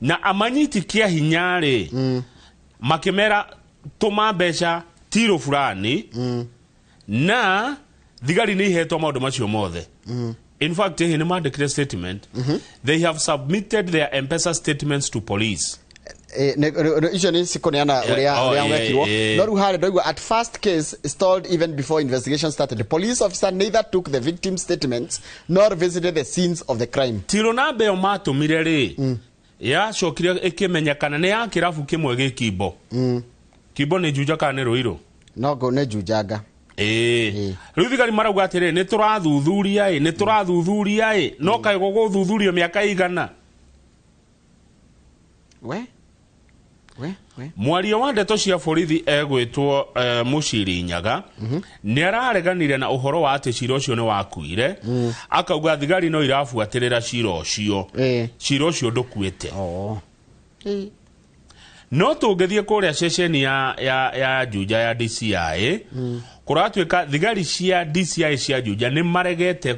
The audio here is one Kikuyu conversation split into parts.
Na amanyiti kĩa hinya rĩ, makĩmera tũma mbeca tiro fulani. Na thigari nĩ ihetwo maũndũ macio mothe. In fact, hihi nĩ mandĩkire statement, they have submitted their M-Pesa statements to police. Icio nĩ cikũneana ũrĩa oh, ũrĩa wekirwo. No rĩu harĩa ndaigua at first case stalled even before investigation started. The police officer neither took the victim statements nor visited the scenes of the crime. Tiro namba ĩyo matũmire rĩ, yacokire ĩkĩmenyekana nĩ ya kĩrabu kĩmwe gĩ Kimbo. Kimbo nĩ Juja kana nĩ Rũirũ? No ngo nĩ Njunjanga. Ĩĩ, rĩu thigari marauga atĩrĩ, nĩ tũrathuthuria ĩ, nĩ tũrathuthuria ĩ, no kaĩ gũgũthuthurio mĩaka igana? We we we. Mwaria wa ndeto cia borithi egwĩtwo Mũciri Nyaga nĩ arareganire na ũhoro wa atĩ cira ũcio nĩ wakuire, akauga thigari no irabuatĩrĩra cira ũcio. Cira ũcio ndũkuĩte. Oh. No tũngĩthiĩ kũrĩa ceceni ya Juja ya DCI, kũratuĩka thigari cia DCI cia Juja nĩ maregete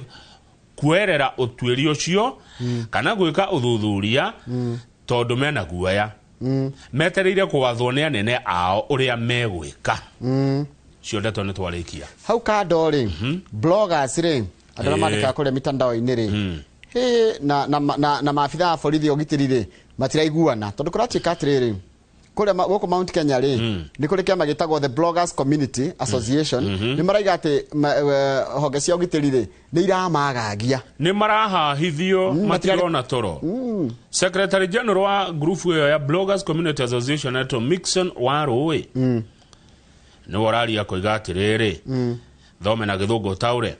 kuoerera ũtuĩria ũcio kana gwĩka ũthuthuria tondũ mena guoya, metereire gwathwo nĩ anene ao ũrĩa megwĩka. Cio ndeto nĩ twarĩkia. Hau kando rĩ, bloggers rĩ, andũ arĩa mandĩkaga kũrĩa mitandao-inĩ rĩ, hĩ, na maabitha a borithi ũgitĩri rĩ, matiraiguana, tondũ kũratuĩka atĩrĩrĩ, kũrĩa gũkũ Mount Kenya rĩ, nĩ kũrĩ kĩama gĩtagwo the Bloggers Community Association. Nĩ maraiga atĩ honge cia ũgitĩri rĩ, nĩ iramagagia. Nĩ marahahithio, matirona toro. Secretary general wa group ĩyo ya Bloggers Community Association etwo Mixon Warũĩ, nĩwe ũraria koiga atĩrĩrĩ, thome na Gĩthũngũ taũre: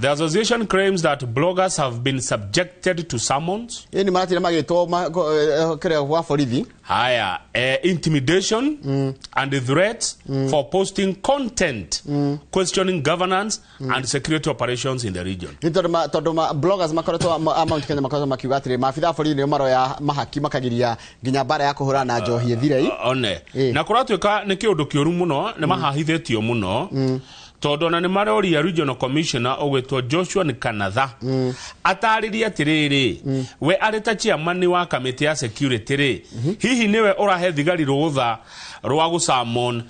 The association claims that bloggers have been subjected to summons, Ĩ, nĩ maratire magĩtwo kĩrĩa gwa borithi. Haya, intimidation and threats for posting content questioning governance and security operations in the region. Nĩ tondũ bloggers makoretwo a Mount Kenya makoretwo makiuga atĩrĩ, maabitha a borithi nĩo maroya mahaki makagiria nginya mbara ya kũhũrana na njohi ĩthire. One. Ĩ. Na kũratuĩka nĩ kĩũndũ kĩũru mũno, nĩ mahahithĩtio mũno, tondũ ona nĩ maroria regional commissioner ũgwĩtwo Joshua Nkanatha atarĩrie atĩrĩrĩ, we arĩ ta chairman wa kamĩtĩ ya security rĩ, hihi nĩwe ũrahe thigari rũtha rwa gũsummon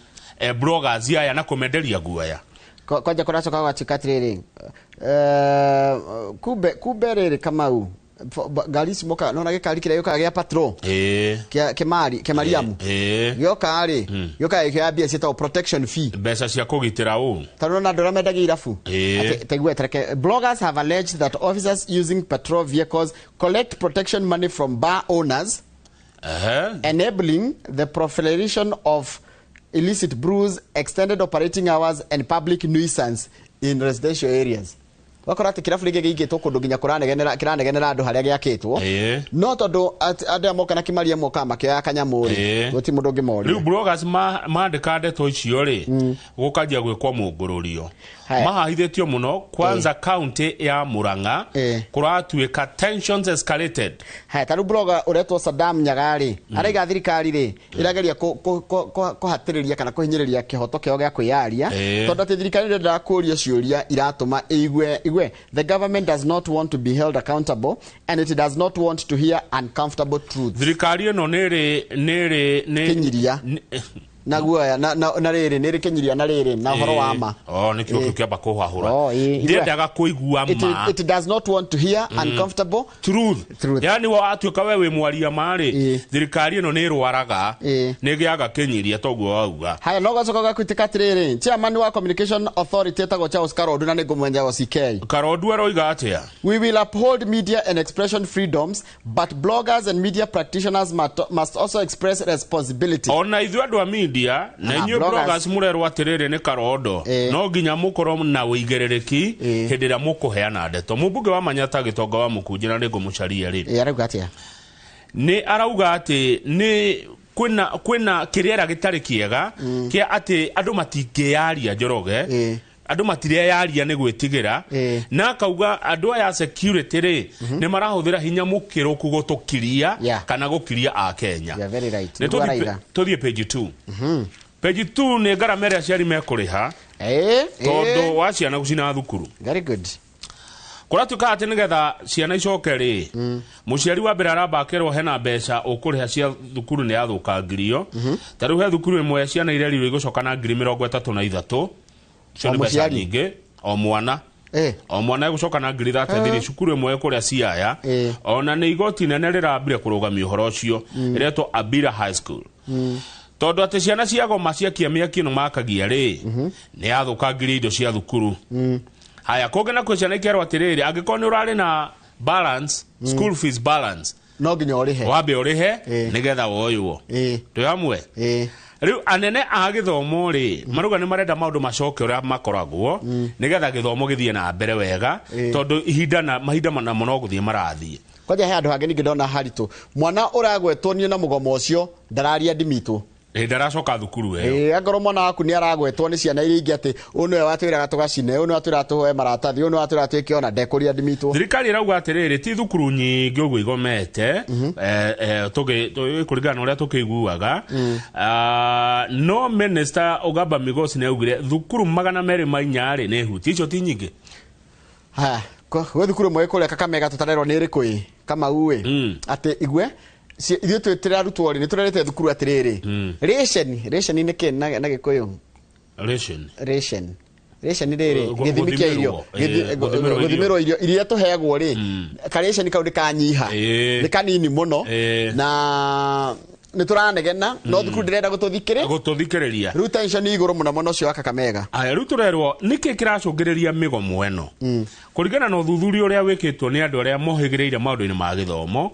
bloggers aya na kũmenderia guoya? Kwanja kũracoka gũgatuĩka atĩrĩrĩ, kumbe rĩrĩ, Kamau, ngari ici mokaga nona gĩkari kĩrĩa gĩũkaga gĩa patrol kĩa kĩmari kĩmariamu gĩoka rĩ, gĩũkaga gĩkĩoya mbia ciĩtagwo protection fee. Mbeca cia kũgitĩra ũ? Tondũ nona andũ arĩa mendagia irabu. Atĩ, taigua tereke, bloggers have alleged that officers using patrol vehicles collect protection money from bar owners, enabling the proliferation of illicit brews, extended operating hours and public nuisance in residential areas. Wakora atĩ kĩrabu rĩngĩ gĩigĩtwo kũndũ nginya kũranegenera, kĩranegenera andũ harĩa gĩakĩtwo, no tondũ andũ aya moka na kĩmaria mokaga makĩoya kanyamũ rĩ, gũtirĩ mũndũ ũngĩmoria. Rĩu bloggers mandĩka ndeto icio rĩ, gũkanjia gwĩkwo mũngũrũrio. Haya. Mahahithĩtio mũno kwanza county ya Murang'a. Kũratuĩka tensions escalated. Haya, ta rĩu blogger ũretwo Saddam Nyaga rĩ, araiga thirikari rĩ, ĩrageria kũhatĩrĩria kana kũhinyĩrĩria kĩhoto kĩao gĩa kwĩyaria, tondũ atĩ thirikari ndĩrendaga kũũrio ciũria iratũma ĩigue igue. The government does not want to be held accountable and it does not want to hear uncomfortable truths. Thirikari ĩno nĩrĩ nĩrĩ nĩ Kĩnyiria. Na guoya na rĩrĩ nĩrĩ kĩnyiria na rĩrĩ na ũhoro wa ma. Oh, nĩkĩo kĩu kĩamba kũhahũra. Oh, ĩĩ. Ndiendaga kũigua ma. It does not want to hear uncomfortable truth. Truth. Yani watuĩka we wĩ mwaria ma rĩ, thirikari ĩno nĩ ĩrwaraga, nĩ ĩgĩaga kĩnyiria toguo wauga. Haya, no gacoka gakwĩtĩka atĩrĩrĩ, chairman wa Communication Authority etagwo Charles Karondu, na nĩ ngũmwenya o CK. Karondu aroiga atĩa? We will uphold media and expression freedoms, but bloggers and media practitioners must also express responsibility. Ona ithuĩ andũ a media na Ah, inyuĩ bloggers. bloggers mũrerwo atĩrĩrĩ nĩ Karondo, no nginya mũkorwo na ũigĩrĩrĩki hĩndĩ ĩrĩa mũkũheana ndeto. Mũmbunge wa Manyata Gĩtonga wa Mũkunji, na nĩ ngũmũcaria rĩ, Arauga atĩa? Nĩ arauga atĩ nĩ kwĩna kĩrĩera gĩtarĩ kĩega kĩa atĩ andũ matingĩyaria, Njoroge. Andũ matireyaria nĩ gwĩtigĩra. Na akauga andũ aya a security rĩ, nĩ marahũthĩra hinya mũkĩrũku gũtũkiria kana gũkiria a Kenya. You are very right. Nĩ Nĩguo araiga. Tũthiĩ page 2. Page 2 nĩ ngarama ĩrĩa aciari mekũrĩha tondũ wa ciana gũcina thukuru. Very good. Kũratuĩka atĩ nĩgetha ciana icoke rĩ, mũciari wa mbere aramba akerwo hena mbeca ũkũrĩha cia thukuru nĩ yathũkangirio. Ta rĩu he thukuru ĩmwe ciana irerirwo igũcoka na 33,000. Icio O nĩ mbeca mũciari? nyingĩ o mwana. O mwana egũcoka na 33,000 cukuru ĩmwe kũrĩa Siaya. Ona nĩ igoti inene rĩrambire kũrũgamia ũhoro ũcio, ĩretwo Abira High School. Tondũ atĩ ciana ciagoma ciakia mĩaki ĩno makagia rĩ, nĩ yathũkangirie indo cia thukuru. Haya, kũngĩ nakuo ciana ikerwo atĩrĩrĩ, angĩkorwo nĩ ũrarĩ na balance, school fees balance, no nginya ũrĩhe. Wambe ũrĩhe nĩgetha woywo. Twĩ hamwe? Rĩu anene a gĩthomo rĩ, marauga nĩ marenda maũndũ macoke ũrĩa makoragwo nĩgetha gĩthomo gĩthiĩ na mbere wega, tondũ ihinda na mahinda namo no gũthiĩ marathiĩ. Kwanja he handũ hangĩ ningĩ ndona haritũ, mwana ũragwetwo niĩ na mũgomo ũcio ndararia ndimitwo. Ĩ, ndaracoka thukuru ĩyo. Ĩ, angorwo mwana waku nĩ aragwetwo nĩ ciana iria ingĩ atĩ ũyũ nĩwe watwĩraga tũgacine, ũyũ nĩwe watwĩraga tũhoe maratathi, ũyũ nĩwe watwĩraga twĩke, ona ndekũria ndimitwo. Thirikari ĩrauga atĩrĩrĩ, ti thukuru nyingĩ ũguo igomete, kũringana na ũrĩa tũkĩiguaga. No minister Ogamba Migosi nĩ augire thukuru 204 rĩ nĩ huti, icio ti nyingĩ. Haya, gwĩ thukuru ĩmwe kũrĩa Kakamega tũtarerwo nĩ ĩrĩkũ ĩ, Kamau ĩ, atĩ igue ithuĩ twĩ arutwo rĩ, nĩ tũrerete thukuru atĩrĩrĩ, ration, ration nĩ kĩ na Gĩkũyũ? Ration. Ration. Ration rĩrĩ, gĩthimi kĩa irio. Gũthimĩrwo irio. Gũthimĩrwo irio iria tũheagwo rĩ, karĩceni kau nĩ kanyiha. Nĩ kanini mũno. Na nĩ tũranegena, no thukuru ndĩrenda gũtũthikĩrĩ. Gũtũthikĩrĩria. Rĩu tension igũrũ mũno mũno ũcio wa Kakamega. Aya, rĩu tũrerwo nĩkĩ kĩracũngĩrĩria mĩgomo ĩno. Kũringana na ũthuthuria ũrĩa wĩkĩtwo nĩ andũ arĩa mohĩgĩrĩire maũndũ-inĩ ma gĩthomo,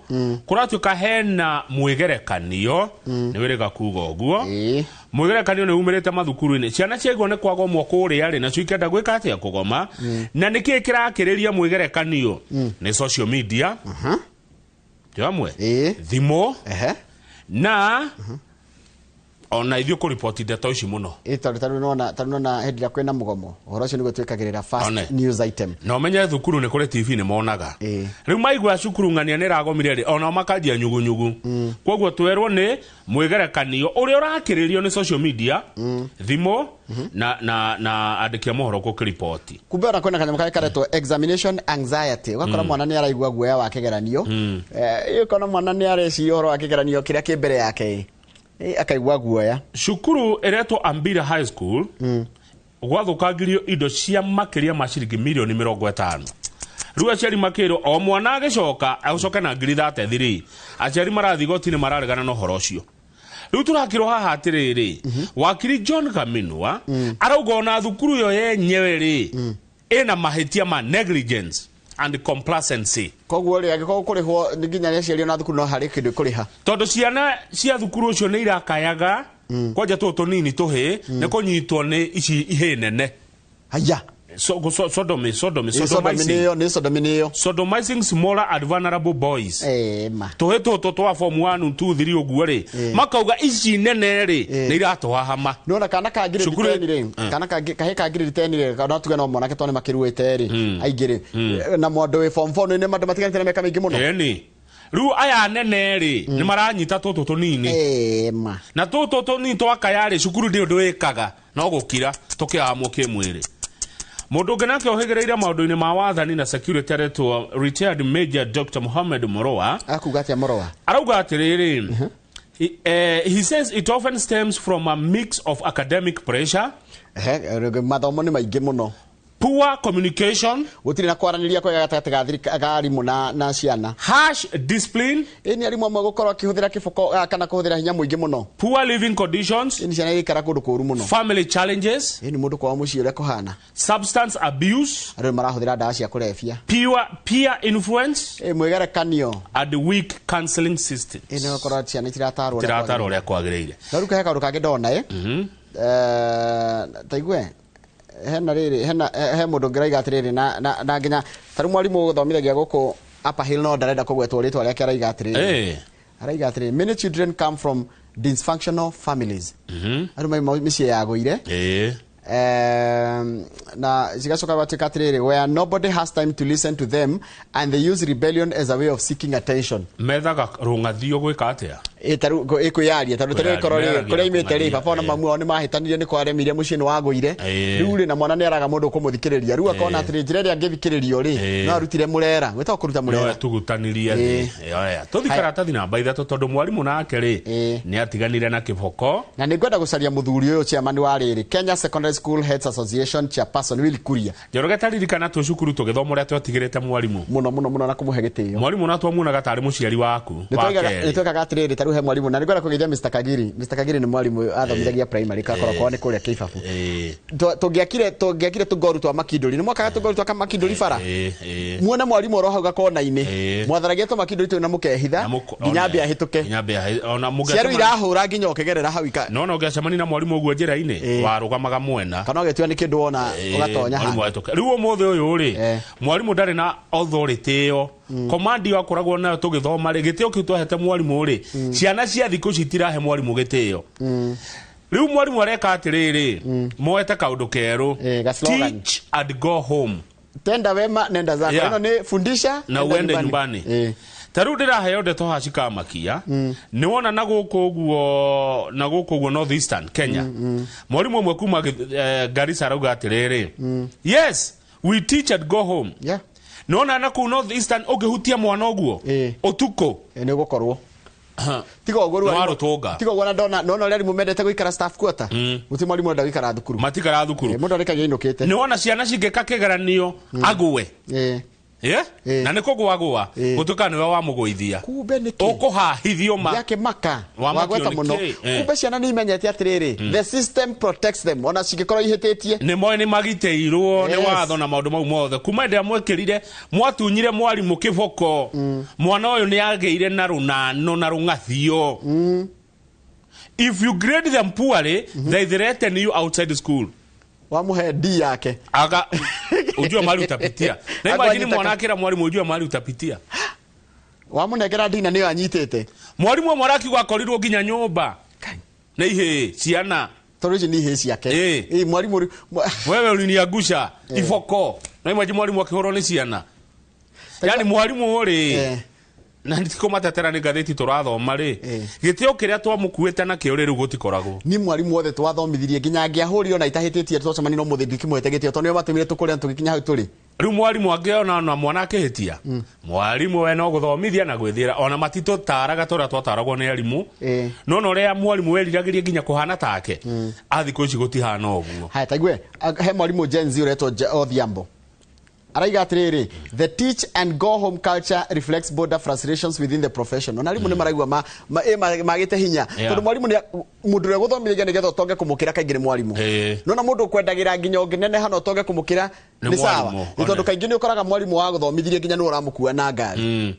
kũratuĩka hena mwĩgerekanio, nĩ wĩrĩga kuga ũguo. Mwĩgerekanio nĩ umĩrĩte mathukuru-inĩ. Ciana ciaigua nĩ kwagomwo kũrĩa rĩ, nacio ikenda gwĩka atĩa? Kũgoma. Na nĩkĩ kĩrakĩrĩria mwĩgerekanio? Nĩ social media. Tĩ hamwe? Thimũ. Na ona ithuĩ kũripoti ndeto ici mũno. Ĩ, tondũ tarĩu nona, tarĩu nona hĩndĩ ĩrĩa kwĩna mũgomo, ũhoro ũcio nĩguo twĩkagĩrĩra first One. news item. Na ũmenye thukuru nĩ kũrĩ TV nĩ monaga. Rĩu maigua cukuru ng'ania nĩ ĩragomire rĩ, onao makanjia nyugunyugu. Koguo twerwo nĩ mwĩgerekanio ũrĩa ũrakĩrĩrio nĩ social media, thimũ, na andĩki a mohoro gũkĩripoti. Kumbe ona kwĩna kanyamũ karĩa karetwo examination anxiety. Ũgakora mwana nĩ araigua guoya wa kĩgeranio. Ũkona mwana nĩ areciria ũhoro wa kĩgeranio kĩrĩa kĩ mbere yake. Akaigua guoya. Cukuru ĩretwo Ambira High School, gwathũkangirio indo cia makĩria ma ciringi mirioni 50. Rĩu aciari makĩrwo o mwana agĩcoka agũcoke na 33,000. Aciari marathiĩ igoti-inĩ mararegana na ũhoro ũcio. Rĩu tũrakĩrwo haha atĩrĩrĩ, wakiri John Kaminwa arauga ona thukuru ĩyo yenyewe rĩ, ĩna mahĩtia ma negligence and complacency. Koguo rĩ, angĩkorwo kũrĩhwo nĩ nginya aciari ona thukuru no harĩ kĩndũ ĩkũrĩha. Tondũ ciana cia thukuru ũcio nĩ irakayaga, kwanja tũtũ tũnini tũhĩ, nĩ kũnyitwo nĩ ici ihĩ nene. Haya. So, sodomy, sodomy, Nĩ sodomy sodomizing. nĩyo, nĩ sodomy nĩyo. Sodomizing smaller and vulnerable boys. Ma. Tũhĩ tũtũ twa form 1, 2, 3 ũguo rĩ, makauga ici nene rĩ, nĩ iratũhahama. Nĩwona kana ka grade Cukuru 10 rĩ, kana ka kahĩ ka grade 10 rĩ, kana tuge no mwanake tondũ nĩ makĩruĩte rĩ, aingĩ rĩ. Na mũndũ wĩ form 4 nĩ mandũ matiganĩte na mĩaka mĩingĩ mũno. Ĩni. Rĩu aya nene rĩ, nĩ maranyita tũtũ tũnini. Ma. Na tũtũ tũnini twakaya rĩ, cukuru ndĩ ũndũ ĩkaga, no gũkira, tũkĩhamwo kĩmwĩrĩ. Mũndũ ũngĩ nake ũhĩgĩrĩire maũndũ-inĩ ma wathani na security aretwo retired Major Dr. Mohamed Moroa. Akuga atĩa Moroa? Arauga atĩrĩrĩ, he says it often stems from a mix of academic pressure. Mathomo nĩ maingĩ mũno. Poor communication. Gũtirĩ na kwaranĩria kwega gatagatĩ ga thirika-, ga arimũ na ciana. Harsh discipline. Ĩ, nĩ arimũ amwe gũkorwo akĩhũthĩra kĩboko, kana kũhũthĩra hinya mũingĩ mũno. Poor living conditions. Ĩ, nĩ ciana igaikara kũndũ kũũru mũno. Family challenges. Ĩ, nĩ mũndũ kwao mũciĩ ũrĩa kũhana. Substance abuse. Andũ nĩ marahũthĩra ndawa cia kũrebia. Pure peer influence. Ĩ, mwĩgerekanio. And weak counseling systems. Ĩ, nĩ gũkorwo ciana itiratarwo ũrĩa Itiratarwo ũrĩa kwagĩrĩire. No rĩu he kaũndũ kangĩ ndona, ĩ? Ta igue. Hena rĩrĩ, hena, he mũndũ ũngĩraiga atĩrĩrĩ, na nginya ta rĩu mwarimũ ũgũthomithagia gũkũ Upper Hill no ndarenda kũgwetwo rĩtwa rĩake, araiga atĩrĩrĩ. Araiga atĩrĩrĩ, many children come from dysfunctional families. Andũ mauma mĩciĩ yagũire. Na cigacoka gwatuĩka atĩrĩrĩ, where nobody has time to listen to them and they use rebellion as a way of seeking attention. Methaga rũng'athio gwĩka atĩa? Ĩ ta rĩu ĩkwĩyaria tondũ ta rĩu Kwĩyaria, ĩkorwo rĩ meyaragia kũrĩa imĩte rĩ kũng'ania, baba ona mamu wao nĩ mahĩtanire nĩ kwaremire mũciĩ nĩ wagũire. Rĩu rĩ na mwana nĩ araga mũndũ ũkũmũthikĩrĩria, rĩu akona atĩrĩ njĩra ĩrĩa angĩthikĩrĩrio rĩ no arutire mũrera, gwĩtagwo kũruta no mũrera. Etugutanirie thĩ. Oya, tũthi karatathi namba 3 tondũ mwarimũ nake rĩ nĩ atiganire na kĩboko. Na nĩ ngwenda gũcaria mũthuri ũyũ chairman wa rĩrĩ Kenya Secondary School Heads Association chairperson Willy Kuria. Njoroge, taririkana twĩ cukuru tũgĩthoma ũrĩa twatigĩrĩte mwarimũ. Mũno mũno mũno, na kũmũhe gĩtĩo. Mwarimũ na twamuonaga tarĩ mũciari waku wa kerĩ. Nĩ twekaga atĩrĩrĩ, ta rĩu he mwarimũ na nĩ ngwenda kũgeithia Mr. Kagiri. Mr. Kagiri nĩ mwarimũ athomithagia primary, kakorwo kwao nĩ kũrĩa Kĩbabu. Tũngĩakire tũngoru twa makindũri, nĩ mwakaga tũngoru twa makindũri bara, Ĩĩ, ĩĩ. muone mwarimũ oro hau gakona-inĩ, mwatharagia tũmakindũri tũu na mũkehitha Na nginya ambie ahĩtũke. Nginya ambie ona Ciarũ mũngĩacemania irahũra nginya ũkĩgerera hau ika no na ũngĩacemania na mwarimũ ũguo njĩra-inĩ warũgamaga mwena kana ũgĩtua nĩ kĩndũ wona ũgatonya mwarimũ handũ. ahĩtũke. Rĩu ũmũthĩ ũyũ rĩ mwarimũ ndarĩ na authority ĩyo, command ĩyo akoragwo nayo tũgĩthoma rĩ, gĩtĩo kĩu twahete mwarimũ rĩ, ciana cia thikũ ici itirahe mwarimũ gĩtĩo. Rĩu mwarimũ areka atĩrĩrĩ, moete kaũndũ kerũ. Ga slogan. Teach and go home. Tenda wema nenda zako. Ĩno nĩ fundisha na enda uende nyumbani. Ta rĩu ndĩraheo ndeto haha cikamakia, nĩ wona na gũkũ ũguo, na gũkũ ũguo North Eastern Kenya, mwarimũ ũmwe kuma Garissa arauga atĩrĩrĩ, "Yes, we teach and go home." Nĩ wona na kũu North Eastern ũngĩhutia mwana ũguo ũtukũ, Nĩ ũgũkorwo tiga ũguo rĩu Nĩ warũtũnga. Tiga ũguo na ndona nona ũrĩa arimũ mendete gũikara staff quarter, gũtirĩ mwarimũ ũrenda gũikara thukuru. Matikara thukuru. Mũndũ arĩkagia ainũkĩte. Nĩ wona ciana cingĩka kĩgeranio agwe, yeah? Na nĩ kũgwagwa gũtuĩka nĩwe wamũgũithia, Kumbe nĩkĩ ũkũhahithio ma gĩakĩmaka Wamakio wagweta nĩ mũno. kĩ? Kumbe ciana nĩ imenyete atĩrĩrĩ, the system protects them ona cingĩkorwo ihĩtĩtie. Nĩ moĩ nĩ magitĩirwo nĩ watho na maũndũ mau mothe. Kuma hĩndĩ ĩrĩa mwekĩrire mwatunyire mwarimũ kĩboko, mwana ũyũ nĩ agĩire na rũnano na rũng'athio. If you grade them poorly, they threaten you outside school. Wamũhe D yake. Aga ujue mahali utapitia na imagine Agwanyitaka. mwana akĩra mwarimũ, "Ujue mahali utapitia." Wamũnengera D na nĩyo anyitĩte. Mwarimũ ũmwe arakiuga akorirwo nginya nyũmba nĩ ihĩĩ ciana. Tondũ ici nĩ ihĩĩ ciake. Ĩ, mwarimũ "Wewe uliniangusha iboko." Na imagine mwarimũ akĩhũrwo nĩ ciana, yani mwarimũ rĩ, na nĩtikũmatetera, nĩ ngathĩti tũrathoma rĩ, gĩtĩo kĩrĩa twamũkuĩte nakĩo rĩ, rĩu gũtikoragwo. Ni mwarimũ othe twathomithirie nginya angĩahũrirwo na itahĩtĩtie, twacemania no mũthĩ ndikĩmũhete gĩtĩo tondũ nĩo matũmire tũkũre na tũgĩkinya hau tũrĩ. Rĩu mwarimũ angĩona ona mwana akĩhĩtia, mwarimũ we no gũthomithia na gwĩthiĩra, ona matitũtaraga ta ũrĩa twataragwo nĩ arimũ. No na ũrĩa mwarimũ weriragĩria nginya kũhana take, a thikũ ici gũtihana ũguo. Haya, taigue he mwarimũ Gen Z ũretwo Odhiambo araiga atĩrĩrĩ, "The teach and go home culture reflects border frustrations within the profession." Ona arimũ nĩ maraigua magĩte hinya tondũ mwarimũ nĩ mũndũ ũrĩa gũthomithagia nĩgetha ũtonge kũmũkĩra kaingĩ nĩ mwarimũ. Nona mũndũ ũkwendagĩra nginya ũngĩneneha na ũtonge kũmũkĩra Nĩ nĩ sawa, mwarimũ, nĩ tondũ one. kaingĩ nĩ ũkoraga mwarimũ wa gũthomithirie nginya nĩ ũramũkua na ngari.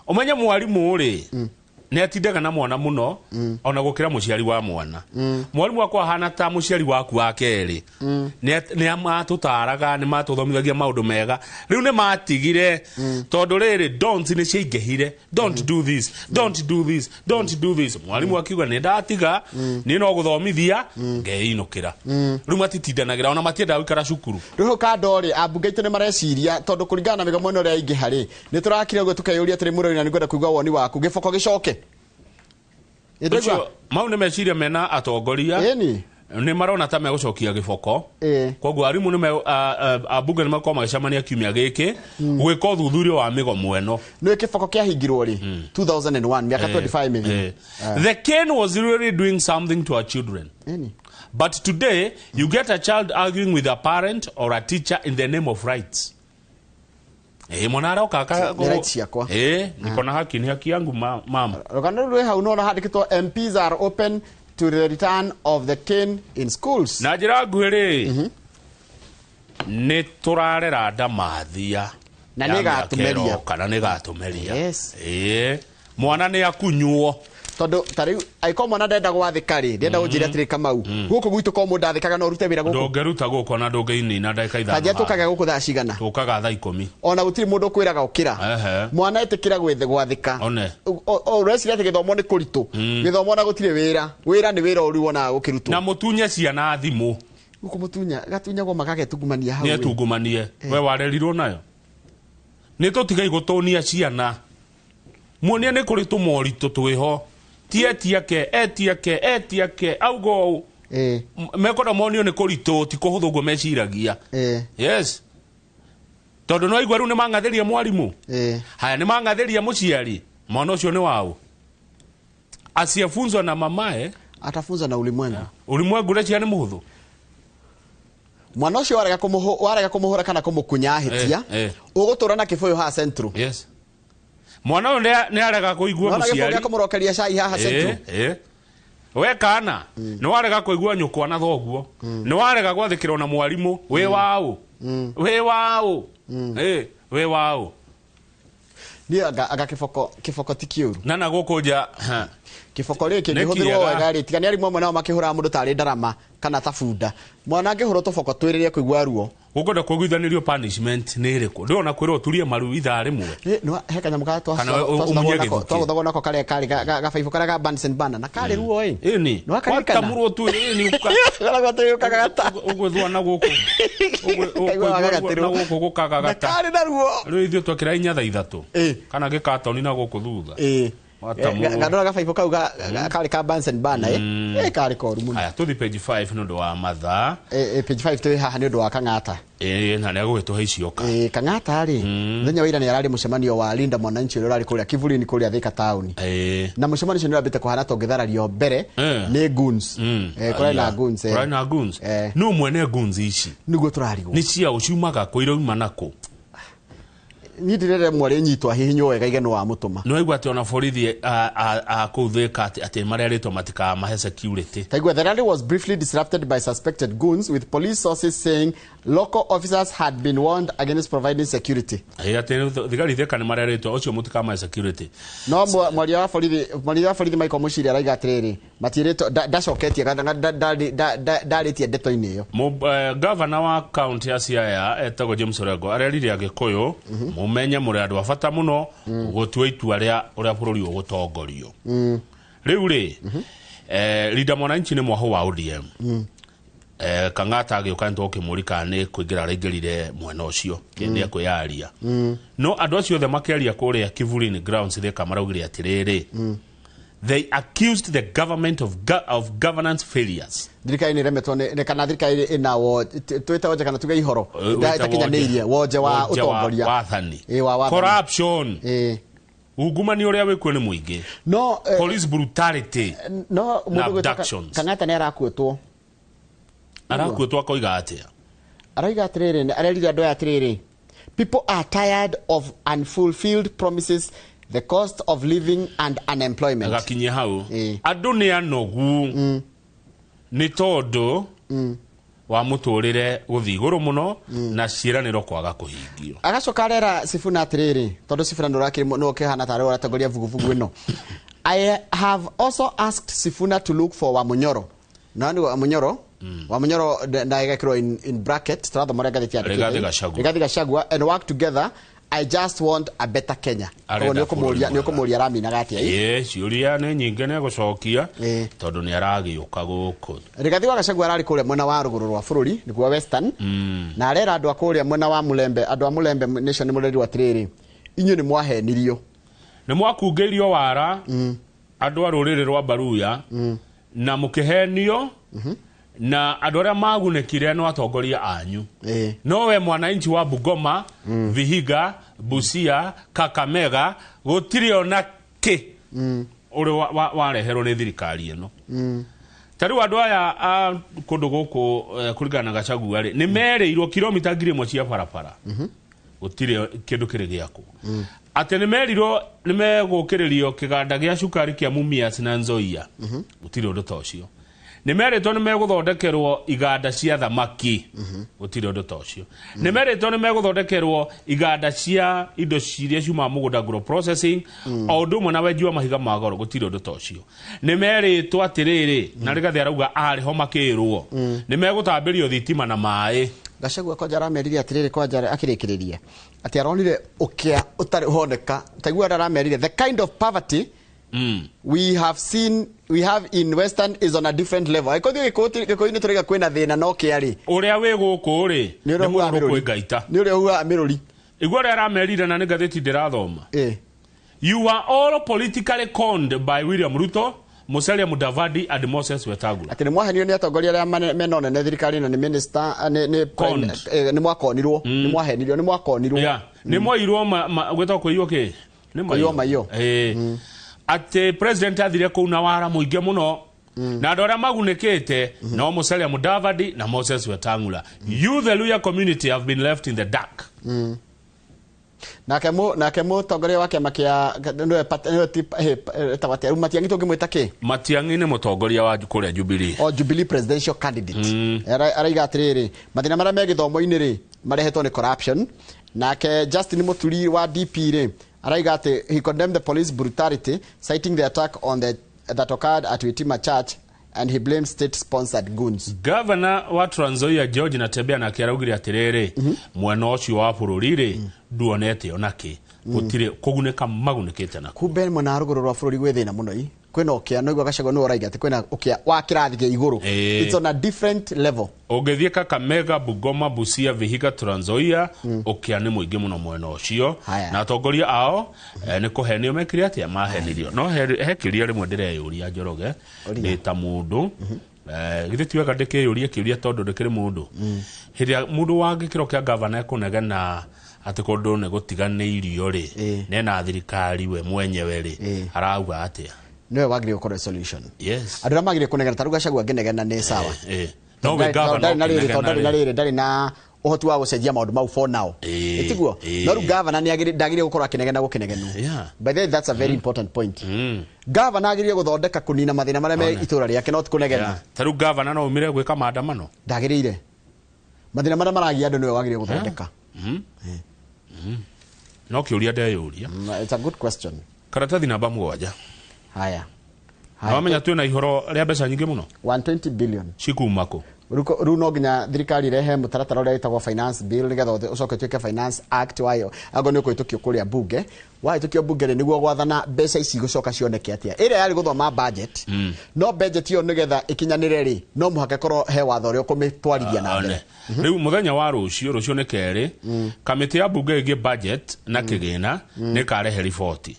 Ũmenye mwarimũ rĩ nĩ atindaga na mwana mũno ona gũkĩra mũciari wa mwana. Mwarimũ akwa ahana ta mũciari waku wa kerĩ. Nĩ matũtaraga, nĩ matũthomithagia maũndũ mega. Rĩu nĩ matigire tondũ rĩrĩ don't nĩ ciaingĩhire, "Don't do this, don't do this, don't do this." Mwarimũ akiuga, "Nĩ ndatiga, niĩ no gũthomithia ngeinũkĩra." Rĩu matitindanagĩra, ona matiendaga gũikara cukuru. Rĩu hau kando rĩ, ambunge aitũ nĩ mareciria tondũ kũringana na mĩgomo ĩno ũrĩa ĩingĩha rĩ, nĩ tũrakire ũguo tũkeyũria atĩrĩ, mũrori, na nĩ ngwenda kũigua woni waku, gĩboko gĩcoke. Ĩ, ndĩraigua? Ũcio, mau nĩ meciria mena atongoria. Ĩni. Nĩ marona ta megũcokia gĩboko. Koguo arimũ nĩ ambunge nĩ makorwo magĩcemania kiumia gĩkĩ gwĩka ũthuthuria wa mĩgomo ĩno. Nĩ kĩboko kĩahingirwo rĩ? 2001, mĩaka 25 mĩthiru. The cane was really doing something to our children. Ĩni. But today you get a child arguing with a parent or a teacher in the name of rights. Mwana aroka Nĩ rights ciakwa. Niko na haki, ni haki yangu mama. Rũgano rũu rwĩ hau nona handĩkĩtwo, "MPs are open to the return of the cane in schools." Na njĩra nguhĩ rĩ, nĩ tũrarera ndamathia Na ya nĩ mĩaka ĩgatũmeria. ĩroka, na nĩ ĩgatũmeria. Yes. Mwana nĩ akunywo. Tondũ ta rĩu angĩkorwo mwana ndenda gwathĩka rĩ, ndenda gũnjĩra atĩrĩ, Kamau, gũkũ gwitũ ko mũndũ athĩkaga no ũrute wĩra gũkũ? Ndũngĩruta gũkũ ona ndũngĩinina ndagĩka 5. Kanjia tũkaga gũkũ thaa cigana? Tũkaga thaa 10. Ona gũtirĩ mũndũ ũkwĩraga ũkĩra. Mwana ĩtĩkĩra gwathĩka. One. Ũreciria atĩ gĩthomo nĩ kũritũ, gĩthomo na gũtirĩ wĩra, wĩra nĩ wĩra ũrĩ wonaga gũkĩrutwo. Na mũtunye ciana thimũ. Gũkũ mũtunya gatunyagwo magagetungumania hau Nĩ ĩ. etungumanie we warerirwo nayo, nĩ tũtigai gũtũnia ciana, muonie nĩ kũrĩ tũmoritũ twĩho. Ti etiake, etiake, etiake, auga ũũ. Mekwenda monio nĩ kũritũ, ti kũhũthũ ũguo meciragia. Yes. Tondũ no igua rĩu nĩ mang'athĩria mwarimũ. Haya nĩ mang'athĩria mũciari. Mwana ũcio nĩ waũ? Asiyefunzwa na mamae atafunzwa na ulimwengu. Ulimwengu ũreciria nĩ mũhũthũ. Mwana ũcio warega kũmũhũra kana kũmũkunya ahĩtia, ũgũtũra na kĩbũyũ haha Central. Yes. Mwana ũyũ nĩ arega kũigua Nona gĩbũyũ mũciari. gĩa kũmũrokeria cai haha Central. We kana, nĩ warega kũigua nyũkwa na thoguo. Nĩ warega gwathĩkĩrwo na mwarimũ. Wĩ waũ? Wĩ waũ? Wĩ waũ? Niĩ anga kĩboko ti kĩũru. Na gũkũ nja, ha. Kĩboko rĩ, Nĩ kĩngĩhũthĩrwo kĩega. wega rĩ, tiga nĩ arimũ amwe nao makĩhũraga mũndũ tarĩ ndarama kana ta bunda. Mwana angĩhũrwo tũboko twĩrĩ rĩrĩa kũigua ruo. Ũkwenda kũiguithanĩrio punishment nĩ ĩrĩkũ? Ndĩrona kwĩrwo ũturie maru ithaa rĩmwe. Nĩ he kanyamũ karĩa Kana ũmunye gĩthukĩ. twagũthagwo nako karĩa karĩ gabaibũ karĩa ga Bunsen burner, na karĩ ruo ĩ. Ĩni. Nĩ wakaririkana? Watamũrwo tu, ĩni, Karĩa gatũyũkaga gata. Ũgwĩthũa na gũkũ. Kaigua Ũgwĩthũa gagatirwo. na gũkũ gũkagagata. Na karĩ na ruo. Rĩu ithuĩ twekĩra inya thaa ithatũ. Kana gĩkatoni na gũkũ thutha. Watamũrwo. Gandora gabaibũ kau karĩ ka Bunsen burner, Karĩ koru mũno. Haya, tũthiĩ page 5 nĩ ũndũ wa mathaa. Page 5 twĩ haha nĩ ũndũ wa Kang'ata. Na nĩ agũgĩtũhe icioka. Kang'ata rĩ, mũthenya wa ira nĩ ararĩ mũcemanio wa Linda Mwananchi ũrĩa ũrarĩ kũrĩa Kivulini kũrĩa Thika town. Na mũcemanio ũcio nĩ ũrambĩte kũhana ta ũngĩtharario mbere nĩ goons. Kũrarĩ na goons, Kũrarĩ na goons. Nũ mwene goons ici? Nĩguo tũrarigwo. Nĩ cia ũ ciumaga kũ, irauma na kũ? Niĩ ndirere mwarĩ nyitwo ahihinywo wega igeno wa mũtũma. Nĩ waigua atĩ ona borithi a kũu Thika atĩ marerĩtwo matikamahe security. Taigua, the rally was briefly disrupted by suspected goons, with police sources saying local officers had been warned against providing security. Atĩ thigari Thika nĩ marerĩtwo ũcio mũtikamahe security. No mwaria wa borithi, mwaria wa borithi Michael Muchiri araiga atĩrĩrĩ, matiĩrĩtwo, ndacoketie kana ndarĩtie ndeto-inĩ ĩyo. Governor wa county ya Siaya etagwo James Orengo arerire Agĩkũyũ mũmenye mũrĩ andũ a bata mũno gũtua itua rĩa ũrĩa bũrũri ũgũtongorio. Rĩu rĩ, Linda Mwananchi nĩ mwahũ wa ODM. Kang'ata agĩũka nĩ tũkĩmũria kana nĩ kũingĩra araingĩrire mwena ũcio, kĩndĩ ekwĩyaria. No andũ acio othe makĩaria kũrĩa Kivulini grounds Thika maraugire atĩrĩrĩ, they accused the government of governance failures. Thirikari nĩ ĩremetwo nĩ kana thirikari ĩna twĩte wonje kana tuge ihoro. Wĩte Ĩtakinyanĩirie wonje wa wonje wa ũtongoria. wathani. Wa wathani. Corruption. Ungumania ũrĩa wĩkuo nĩ mũingĩ. No police brutality. No, na mũndũ gwĩtwo abductions. Kang'ata nĩ arakuĩtwo. Arakuĩtwo akoiga atĩa? Arauga atĩrĩrĩ, arerire andũ aya atĩrĩrĩ, people are tired of unfulfilled promises, the cost of living and unemployment. Agakinyia hau. Andũ nĩ anogu. Nĩ tondũ wa mũtũrĩre gũthiĩ igũrũ mũno na ciĩranĩro kwaga kũhingio. Agacoka arera Sifuna atĩrĩrĩ, tondũ Sifuna nĩ ũrakĩrĩ nĩ ũkĩhana tarĩ ũratongoria vuguvugu ĩno. I have also asked Sifuna to look for Wamunyoro. Na nĩ Wamunyoro? Wamunyoro na ĩgekĩrwo in bracket, tũrathoma ũrĩa ngathĩti yandĩkĩte. Rigathi Gachagua. Rigathi Gachagua and work together. I just want a better Kenya. Arenda Koguo bũrũri nĩ ũkũmũria araminaga atĩa? Ciũria nĩ nyingĩ nĩ egũcokia, tondũ nĩ aragĩũka gũkũ. Rigathi wa Gachagua ararĩ kũrĩa mwena wa rũgũrũ rwa bũrũri, nĩguo Western. Na arera andũ a kũrĩa mwena wa Mulembe, andũ a Mulembe Nation nĩ mũrerirwo atĩrĩrĩ, inyuĩ nĩ mwahenirio. Nĩ mwakungĩirio wara, andũ a rũrĩrĩ rwa Baruya, na mũkĩhenio, na andũ arĩa magunĩkire no atongoria anyu. No we mwananchi wa Bungoma, Vihiga, Busia, Kakamega, gũtirĩ ona kĩ ũrĩ wareherwo nĩ thirikari ĩno. Ta rĩu andũ aya a kũndũ gũkũ kũringana na Gachagua rĩ, nĩ merĩirwo kilomita ngiri ĩmwe cia barabara. Gũtirĩ kĩndũ kĩrĩ gĩakwo. Atĩ nĩ merirwo nĩ megũkĩrĩrio kĩganda gĩa cukari kĩa Mumias na Nzoia. Gũtirĩ ũndũ ta ũcio. Nĩ merĩtwo nĩ megũthondekerwo iganda cia thamaki. Gũtirĩ ũndũ ta ũcio. Nĩ merĩtwo nĩ megũthondekerwo iganda cia indo iria ciumaga mũgũnda agro processing, o ũndũ ũmwe na wenji wa mahiga ma goro, gũtirĩ ũndũ ta ũcio. Nĩ merĩtwo atĩrĩrĩ, na Rigathi arauga arĩ ho makĩrwo. Nĩ megũtambĩrio thitima na maĩ. Gachagua kwanja aramerire atĩrĩrĩ, kwanja akĩrĩkĩrĩria atĩ aronire ũkĩa ũtarĩ ũhoneka. Taigua aramerire the kind of poverty we have seen, we have in Western is on a different level. Angĩkorwo ithuĩ Gĩkũyũ-inĩ tũraiga kwĩna thĩna no kĩa rĩ. Ũrĩa wĩ gũkũ rĩ, Nĩ ũrĩa nĩ ũhuhaga mũrũrũ mĩrũri. kwĩ ngaita. Nĩ ũrĩa ũhuhaga mĩrũri. Igua ũrĩa aramerire na nĩ ngathĩti ndĩrathoma. You are all politically conned by William Ruto, Musalia Mudavadi and Moses Wetangula. Atĩ nĩ mwahenio nĩ atongoria arĩa mena ũnene thirikari na nĩ minister nĩ Conned. Nĩ mwakonirwo, nĩ mwahenirio, nĩ mwakonirwo. Yeah. Nĩ mwairwo gwĩtagwo kũiywo kĩ? Nĩ Kũiywo maiyo. Atĩ president athire kũu na wara mũingĩ mũno na andũ arĩa magunĩkĩte no Musalia Mudavadi na Moses Wetangula. You, the Luhya community, have been left in the dark. Nake mũtongoria wa kĩama kĩa nĩwe nĩwe etagwo atĩa? Rĩu Matiang'i tũngĩmwĩta kĩ? Matiang'i nĩ mũtongoria wa kũrĩa Jubilee. O Jubilee presidential candidate. Araiga atĩrĩrĩ, mathĩna marĩa me gĩthomo-inĩ rĩ marehetwo nĩ corruption. Nake Justin Muturi wa DP rĩ araiga atĩ he condemned the police brutality, citing the attack on the that occurred at Witima Church, and he blamed state sponsored goons. Governor wa Trans Nzoia George Natembeya nake araugire atĩrĩrĩ, mwena ũcio wa bũrũri rĩ nduonete ona kĩ, gũtirĩ kũgunĩka magunĩkĩte nako. Kumbe mwena wa rũgũrũ rwa bũrũri gwĩ thĩna mũno i. Kwĩna ũkĩa, no igua Gachagua nĩwe ũraiga atĩ kwĩna ũkĩa wa kĩrathi kĩa igũrũ. It's on a different level. Ũngĩthiĩ Kakamega, Bungoma, Busia, Vihiga, Trans Nzoia, ũkĩa nĩ mũingĩ mũno mwena ũcio. Haya. Na atongoria ao nĩ kũhenio mekire atĩa, mahenirio. No he kĩũria rĩmwe ndĩreyũria Njoroge, Ũria. ndĩ ta mũndũ. Githĩ ti wega ndĩkĩyũrie kĩũria tondũ ndĩkĩrĩ mũndũ. Hĩndĩ ĩrĩa mũndũ wa gĩkĩro kĩa gavana ekũnegena atĩ kũndũ nĩ gũtiganĩirio rĩ, nena thirikari we mwenyewe rĩ, arauga atĩa? Nĩwe wagĩrĩire gũkorwo solution. Yes. Andũ arĩa magĩrĩire kũnegena ta rĩu Gachagua angĩnegena nĩ sawa. No we Tondũ governor ndarĩ na rĩrĩ, tondũ ndarĩ na ũkĩnegena rĩ. rĩrĩ, ndarĩ na ũhoti wa gũcenjia maũndũ mau for now. Ĩtiguo? No rĩu governor nĩ ndagĩrĩire gũkorwo akĩnegena gũkĩnegenwo. By the way, that's a very important point. Governor agĩrĩire gũthondeka kũnina mathĩna marĩa me itũra rĩake, not kũnegena. Ta rĩu governor no umire gwĩka maandamano? Ndagĩrĩire. Mathĩna marĩa maragia andũ nĩwe wagĩrĩire gũthondeka. No kĩũria ndeyũria. It's a good question. Karatathi namba 7. Haya. Na wamenya twĩna ihoro rĩa mbeca nyingĩ mũno? 120 billion. Cikuma kũ? Rĩu no nginya thirikari irehe mũtaratara ũrĩa wĩtagwo finance bill nĩgetha ũcoke ũtuĩke finance act wayo. Ago nĩ ũkũhĩtũkio kũrĩa bunge. Wahĩtũkio bunge rĩ, nĩguo gwathana mbeca ici igũcoka cioneke atĩa. Ĩrĩa yarĩ gũthoma budget. No budget ĩyo nĩgetha ĩkinyanĩre rĩ, no mũhaka ĩkorwo he watho ũrĩa ũkũmĩtwarithia na mbere. One. Rĩu mũthenya wa rũciũ, rũciũ nĩ kerĩ, kamĩtĩ ya bunge ĩgiĩ budget na kĩgĩna nĩ ĩkarehe riboti.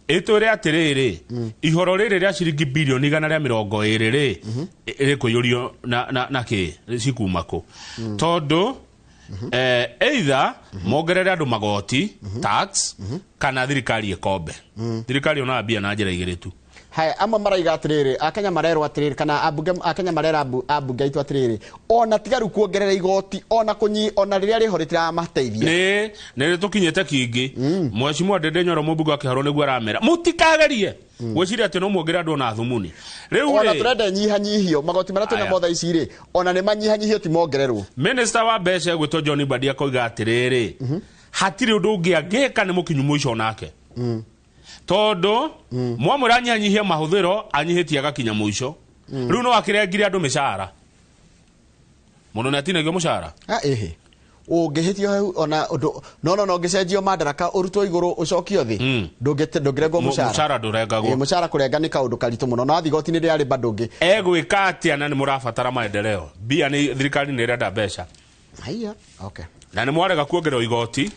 Ĩtwĩre atĩrĩrĩ, ihoro rĩrĩ rĩa ciringi bilioni igana rĩa mĩrongo ĩrĩ rĩ, rĩkũiyũrio na kĩ, cikuma kũ? Tondũ, either mongerere andũ magoti, tax, kana thirikari ĩkombe. Thirikari yonaga mbia na njĩra igĩrĩ tu. Haya, amwe maraiga atĩrĩrĩ, Akenya marerwo atĩrĩrĩ, kana ambunge, Akenya marera ambunge aitũ atĩrĩrĩ, ona tiga rĩu kuongerera igoti, ona kũnyi, ona rĩrĩa rĩho rĩtiramateithia. Nĩ tũkinyĩte kingĩ. Mheshimiwa Ndindi Nyoro mũmbunge wa Kĩharũ nĩguo aramera. Mũtikagerie gwĩciria atĩ no muongerere andũ ona thumuni. Rĩu Ona rĩ, tũrenda nyihanyihio, magoti marĩa twĩna Aya. mothe ici rĩ, ona nĩ manyihanyihio ti mongererwo. Minister wa mbeca egwĩtwo John Mbadi akoiga atĩrĩrĩ, hatirĩ ũndũ ũngĩ angĩka nĩ mũkinyu mũico nake. Tondũ mwamwĩra anyihanyihie mahũthĩro, anyihĩtie agakinya mũico. Rĩu no akĩrengire andũ mĩcara. Mũndũ nĩ atinagio mũcara? Ah, ĩhĩ. Ũngĩhĩtio hau ona ũndũ, no, no, no, ũngĩcenjio madaraka ũrutwo igũrũ ũcokio thĩ, ndũngĩrengwo mũcara. Mũcara ndũrengagwo. Ĩ, mũcara kũrenga nĩ kaũndũ karitũ mũno. Na wathiĩ igoti-inĩ rĩa Labour ndũngĩ. Egwĩka atĩa na nĩ mũrabatara maendeleo? Mbia nĩ thirikari nĩ ĩrenda mbeca. Haiya, okay. Na nĩ mwarega kuongererwo igoti.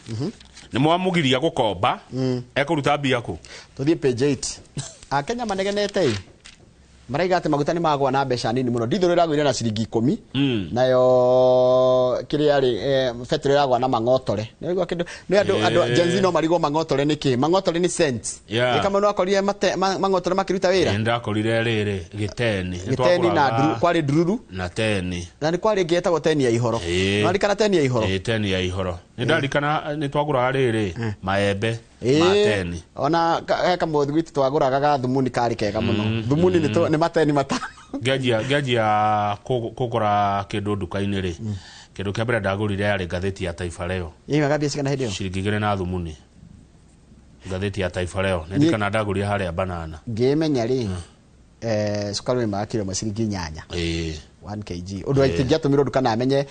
Nĩ mwamũgiria gũkomba. Ekũruta mbia kũ? Tũthiĩ page 8. Akenya manegenete ĩ. Maraiga atĩ maguta nĩ magũa na mbeca nini mũno. Ndithũrũ ĩragũire na ciringi 10. Nayo kĩrĩa rĩ, betũrũ ĩragũa na mang'otore. Nĩ waigua kĩndũ? Nĩ andũ Gen Z no marigwo mang'otore nĩ kĩ? Mang'otore nĩ cents. Nĩ kama nĩwakorire mang'otore makĩruta wĩra? Nĩ ndakorire rĩrĩ, gĩteni. Nĩ Gĩteni na twagũraga nduru, kwarĩ ndururu. Na teni. Na nĩ kwarĩ ĩngĩ yetagwo teni ya ihoro. Nĩwaririkana teni ya ihoro? Teni ya ihoro. Nĩ ndarikana nĩ twagũraga rĩrĩ, maembe. Ma teni. Ona he kamũthĩ gwitũ twagũraga ga thumuni karĩ kega mũno. Thumuni nĩ mateni matano. Ngĩanjia kũgũra kĩndũ nduka-inĩ rĩ, kĩndũ kĩa mbere ndagũrire yarĩ ngathĩti ya Taifa Leo. Yaumaga mbia cigana hĩndĩ ĩyo? Ciringi igĩrĩ na thumuni. Ngathĩti ya Taifa Leo. Nĩ ndirikana ndagũrire harĩa banana. Ngĩmenya rĩ, cukari waumaga kiro ĩmwe ciringi inyanya. 1 kg. Ũndũ ingĩatũmirwo nduka na amenye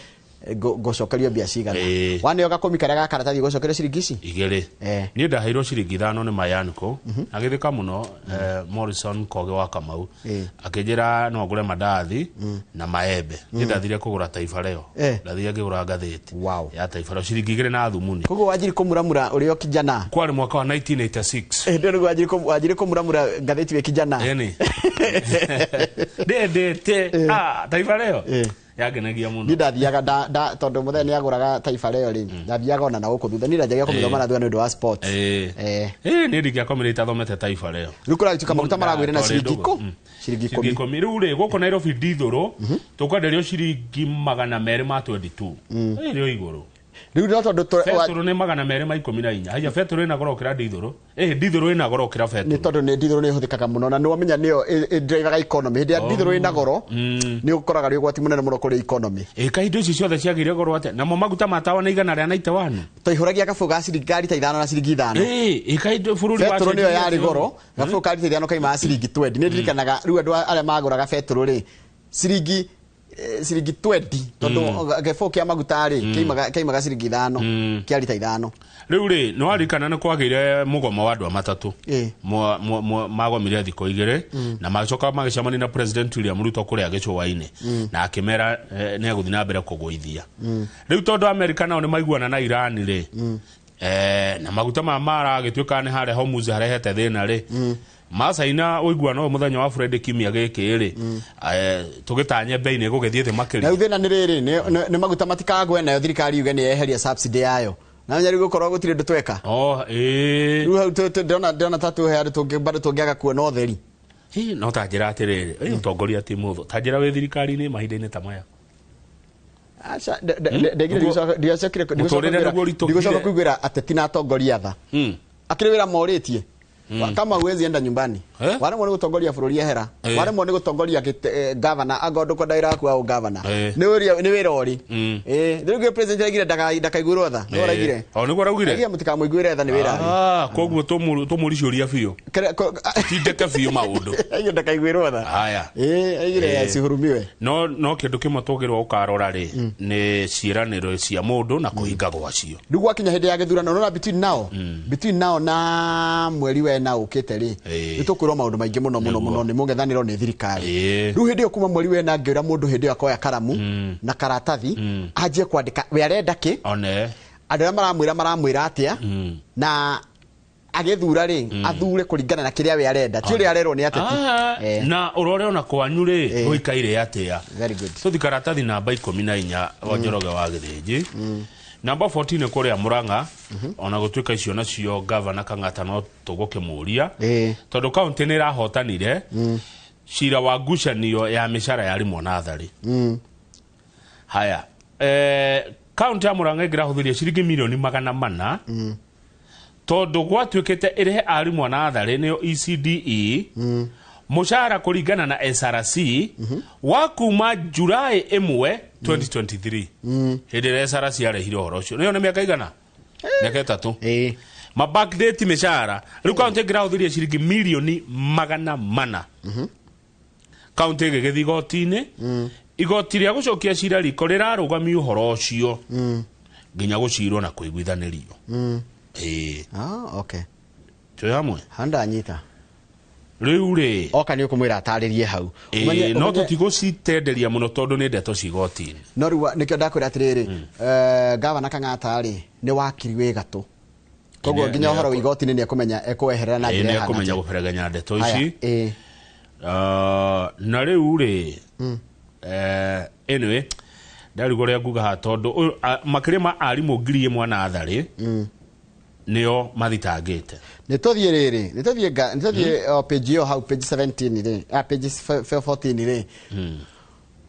Ngũcokerio mbia cigana? Ĩĩ. Waneo gakũmi karĩa ga karatathi, ũgũcokerio ciringi ici. Igĩrĩ. Niĩ ndaheirwo ciringi 5 nĩ Mayanko, agĩthĩka mũno, Morrison Koge wa Kamau, akĩnjĩra no ngũre mandathi na maembe. Niĩ ndathire kũgũra Taifa Leo. Ndathire ngĩgũra ngathĩti ya Taifa Leo ciringi 2 na thumuni. Koguo wanjiri kũmuramura ũrĩ o kijana? Kwarĩ mwaka wa 1986. Ndĩrĩ nĩguo wanjiri kũmuramura ngathĩti wĩ kijana? Ĩni, ndendete Taifa Leo. Yangenagia mũno. Niĩ ndathiaga tondũ mũthenya nĩ agũraga Taifa Leo rĩ, ndathiaga ona na gũkũ thutha. Niĩ ndanjagia kũmĩthoma na thutha nĩ ũndũ wa sports. Ĩĩ, niĩ ndingĩakomire itathomete Taifa Leo. Rĩu kũragĩtuĩka maguta maragwĩre na Twarĩ ciringi ndũgũ. kũ ciringi Ciringi 10. 10. Rĩu rĩ, gũkũ Nairobi ndithũrũ tũkwenderio ciringi 222, ĩrĩ o igũrũ. Rĩu no tondũ Betũrũ nĩ 214. Haya, betũrũ ĩna goro gũkĩra ndithũrũ. Ĩ, ndithũrũ ĩna goro gũkĩra Nĩ betũrũ. Tondũ nĩ ndithũrũ nĩ ĩhũthĩkaga mũno na nĩ wamenya nĩyo ĩ-drivaga economy. Hĩndĩ ĩrĩa ndithũrũ ĩna goro, nĩ ũkoraga rĩ ũgwati mũnene mũno kũrĩ economy. Ĩ, kaĩ indo ici ciothe ciagĩire goro atĩa? Namo maguta ma tawa nĩ 191. Twaihũragia gabũ ga ciringi ka rita 5 na ciringi 5. Ĩ, kaĩ bũrũri Betũrũ nĩyo wacenjirie yarĩ atĩa? goro. Gabũ ka rita 5 kaimaga ciringi 20. Nĩ ndirikanaga rĩu andũ arĩa magũraga betũrũ rĩ, ciringi 20, tondũ gĩbũ kĩa maguta rĩ kĩaimaga ciringi 5 kĩa rita 5. Rĩu rĩ, nĩ waririkana nĩ kwagĩire mũgomo wa andũ a matatũ? Magomire thikũ 2 na magĩcoka magĩcemania na President William Ruto kũrĩa gĩcũa-inĩ, na akĩmera nĩ egũthiĩ na mbere kũgũithia. Rĩu tondũ Amerika nao nĩ maiguana na Iran rĩ, na maguta maya maragĩtuĩka nĩ harĩa Hormuz harehete thĩna rĩ, macaina ũiguano ũyũ mũthenya wa Friday kiumia gĩkĩ rĩ, tũgĩtanye bei nĩ ĩgũgĩthiĩ thĩ Na rĩu makĩria. Thĩna nĩ rĩrĩ, nĩ maguta matikagwe nayo thirikari yuge nĩ yeheria subsidy yayo, na menya rĩu gũkorwo gũtirĩ ũndũ tweka. Oh, ĩĩ. Rĩu hau ndĩrona ta twĩ handũ bado tũngĩaga kuona ũtheri. Hi, no ta njĩra atĩrĩrĩ, ĩ, ũtongoria ti mũthũ. Ta njĩra wĩ thirikari-inĩ mahinda-inĩ ta maya. Aca, ndegire ndigacokire Mũtũrĩre nĩguo ũritũhire. Ndigũcoka kũiguĩra ateti na atongoria tha. Akĩrĩ wĩra morĩtie kama huwezi enda nyumbani. Eh? Waremwo nĩ gũtongoria bũrũri, ehera. Waremwo nĩ gũtongoria gavana, angorwo ndũkwenda wĩra waku wa ũgavana, nĩ wĩra ũrĩ. Rĩu gĩ president araigire ndakaiguĩrwo tha, nĩ araigire. O nĩguo araugire. Araigire mũtikamũiguĩre tha, nĩ wĩra arĩ. Ah, koguo tũmũricuria biũ, tindĩke biũ maũndũ. Aigire ndakaiguĩrwo tha. Haya. Aigire asihurumiwe. No kĩndũ kĩmwe tũgĩrwo ũkarora rĩ, nĩ ciĩranĩro cia mũndũ na kũhinga gwacio. Rĩu gwakinya hĩndĩ ya gĩthurano, nona between now na mweri wena ũkĩte rĩ, nĩ tũkwĩrwo maũndũ maingĩ mũno mũno mũno nĩ mũng'ethanĩro nĩ thirikari. Rĩu hĩndĩ ĩyo kuma mweri wena, ngĩũra mũndũ hĩndĩ ĩyo akoya karamu na karatathi, anjie kwandĩka we arenda kĩ, one andũ arĩa maramwĩra atĩa, na agĩthura rĩ, athure kũringana na kĩrĩa we arenda, ti ũrĩa arerwo nĩ ateti. Ah, na ũrore ona kwanyu rĩ, gũikaire atĩa. Very good. Tũthi karatathi namba 14 wa Njoroge wa Gĩthĩnji, namba 14 kũrĩa Mũrang'a. Ona gũtuĩka icio nacio gavana Kang'ata no tũgũkĩmũria, tondũ kaunti nĩ ĩrahotanire cira wa ngucanio ya mĩcara ya arimũ natharĩ. Haya, kaunti ya Mũrang'a ĩngĩrahũthĩria ciringi milioni 400, tondũ gwatuĩkĩte ĩrĩhe arimũ a natharĩ, nĩyo ECDE, mũcara kũringana na SRC wa kuma Julai 1 2023, hĩndĩ ĩrĩa SRC yarehire ũhoro ũcio. Nĩyo nĩ mĩaka igana, mĩaka 3 ma backdate mĩcara. Rĩu kaunti ĩngĩrahũthĩria ciringi milioni 400. Kaunti ĩgĩgĩthiĩ igoti-inĩ. Igoti rĩa gũcokia cira riko rĩrarũgamia ũhoro ũcio nginya gũcirwo na kũiguithanĩrio. Ĩĩ. Ah, okay. Twĩ hamwe. Handanyita. Rĩu rĩ, Oka nĩ ũkũmwĩra atarĩrie hau. No tũtigũcitenderia mũno tondũ nĩ ndeto ci igoti-inĩ. No rĩu nĩkĩo ndakwĩra atĩrĩrĩ, gavana Kang'ata rĩ, nĩ wakiri wĩ gatũ, koguo nginya ũhoro wa igoti-inĩ nĩ ekũmenya ekweherera na njĩra Nĩ ĩhana ekũmenya atĩa. Gũberegenya ndeto Haya, ici. Na rĩu rĩ, anyway, ndarigwo ũrĩa nguga haha, tondũ makĩria ma arimũ 1000 natharĩ nĩo mathitangĩte. Nĩ tũthiĩ rĩrĩ, nĩ tũthiĩ o page ĩyo hau, page 17 rĩ, page 14 rĩ.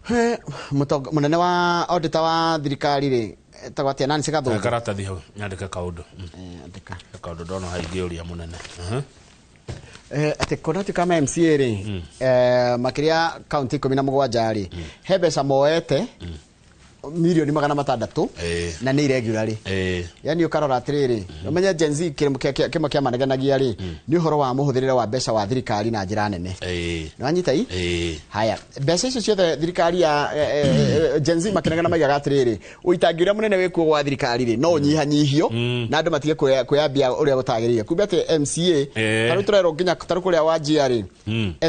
He, mũnene wa auditor wa thirikari rĩ, etagwo atĩa, Nancy Gathũngũ? Karatathi hau nyandĩke kaũndũ. Andĩka. Kaũndũ ndona haingĩũria mũnene. Atĩ kũna tuĩka ma MCA rĩ, makĩria kaunti 17 rĩ, he mbeca moete. Milioni 600 na nĩ irregularly. Yani ũkarora atĩrĩrĩ, ũmenye Gen Z kĩmwe kĩa manegenagia rĩ nĩ ũhoro wa mũhũthĩrĩre wa mbeca wa thirikari na njĩra nene. Nĩwanyita i? Haya, mbeca icio ciothe thirikari ya Gen Z makinegena maigaga atĩrĩrĩ, ũitangi ũrĩa mũnene wĩkuo gwa thirikari rĩ no ũnyihanyihio na andũ matige kwĩyambia ũrĩa gũtagĩrĩire. Kumbe atĩ MCA tarĩu tũrerwo nginya tarĩu kũrĩa Wajir rĩ,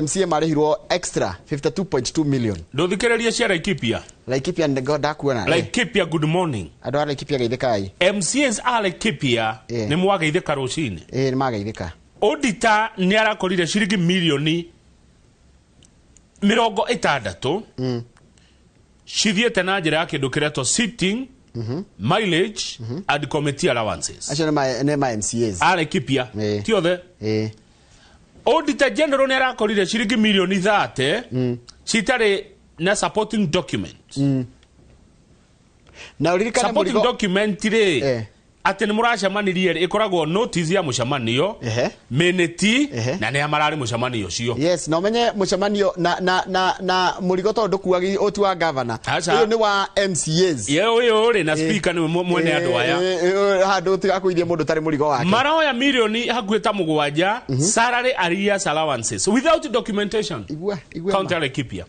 MCA marĩhirwo extra 52.2 million. Ndũthikĩrĩrie cia Laikipia. Laikipia nĩgo ndakuona. Laikipia, good morning. Andũ a Laikipia geithĩkai. MCAs a Laikipia nĩ mwageithĩka rũcinĩ. Nĩ mageithĩka. Auditor nĩ arakorire ciringi milioni 60 cithiĩte na njĩra ya kĩndũ kĩretwo sitting, mileage and committee allowances. Acio nĩ ma MCAs. A Laikipia. Ti othe. Auditor General nĩ arakorire ciringi milioni 30 citarĩ na supporting document. Na uririkane supporting document rĩ atĩ nĩ mũracemanirie rĩ ĩkoragwo notice ya mũcemanio, minute na nĩa mararĩ mũcemanio ũcio. Yes, na ũmenye mũcemanio na mũrigo tondũ ndũkuagi ũti wa governor. Ũyũ nĩ wa MCAs. Ye ũyũ rĩ na speaker nĩ mwene andũ aya. Handũ ũtigakũithie mũndũ ũtarĩ mũrigo wake. Maroya milioni hakuhĩ ta 7 salary arrears allowances without documentation. Igua County ya Laikipia.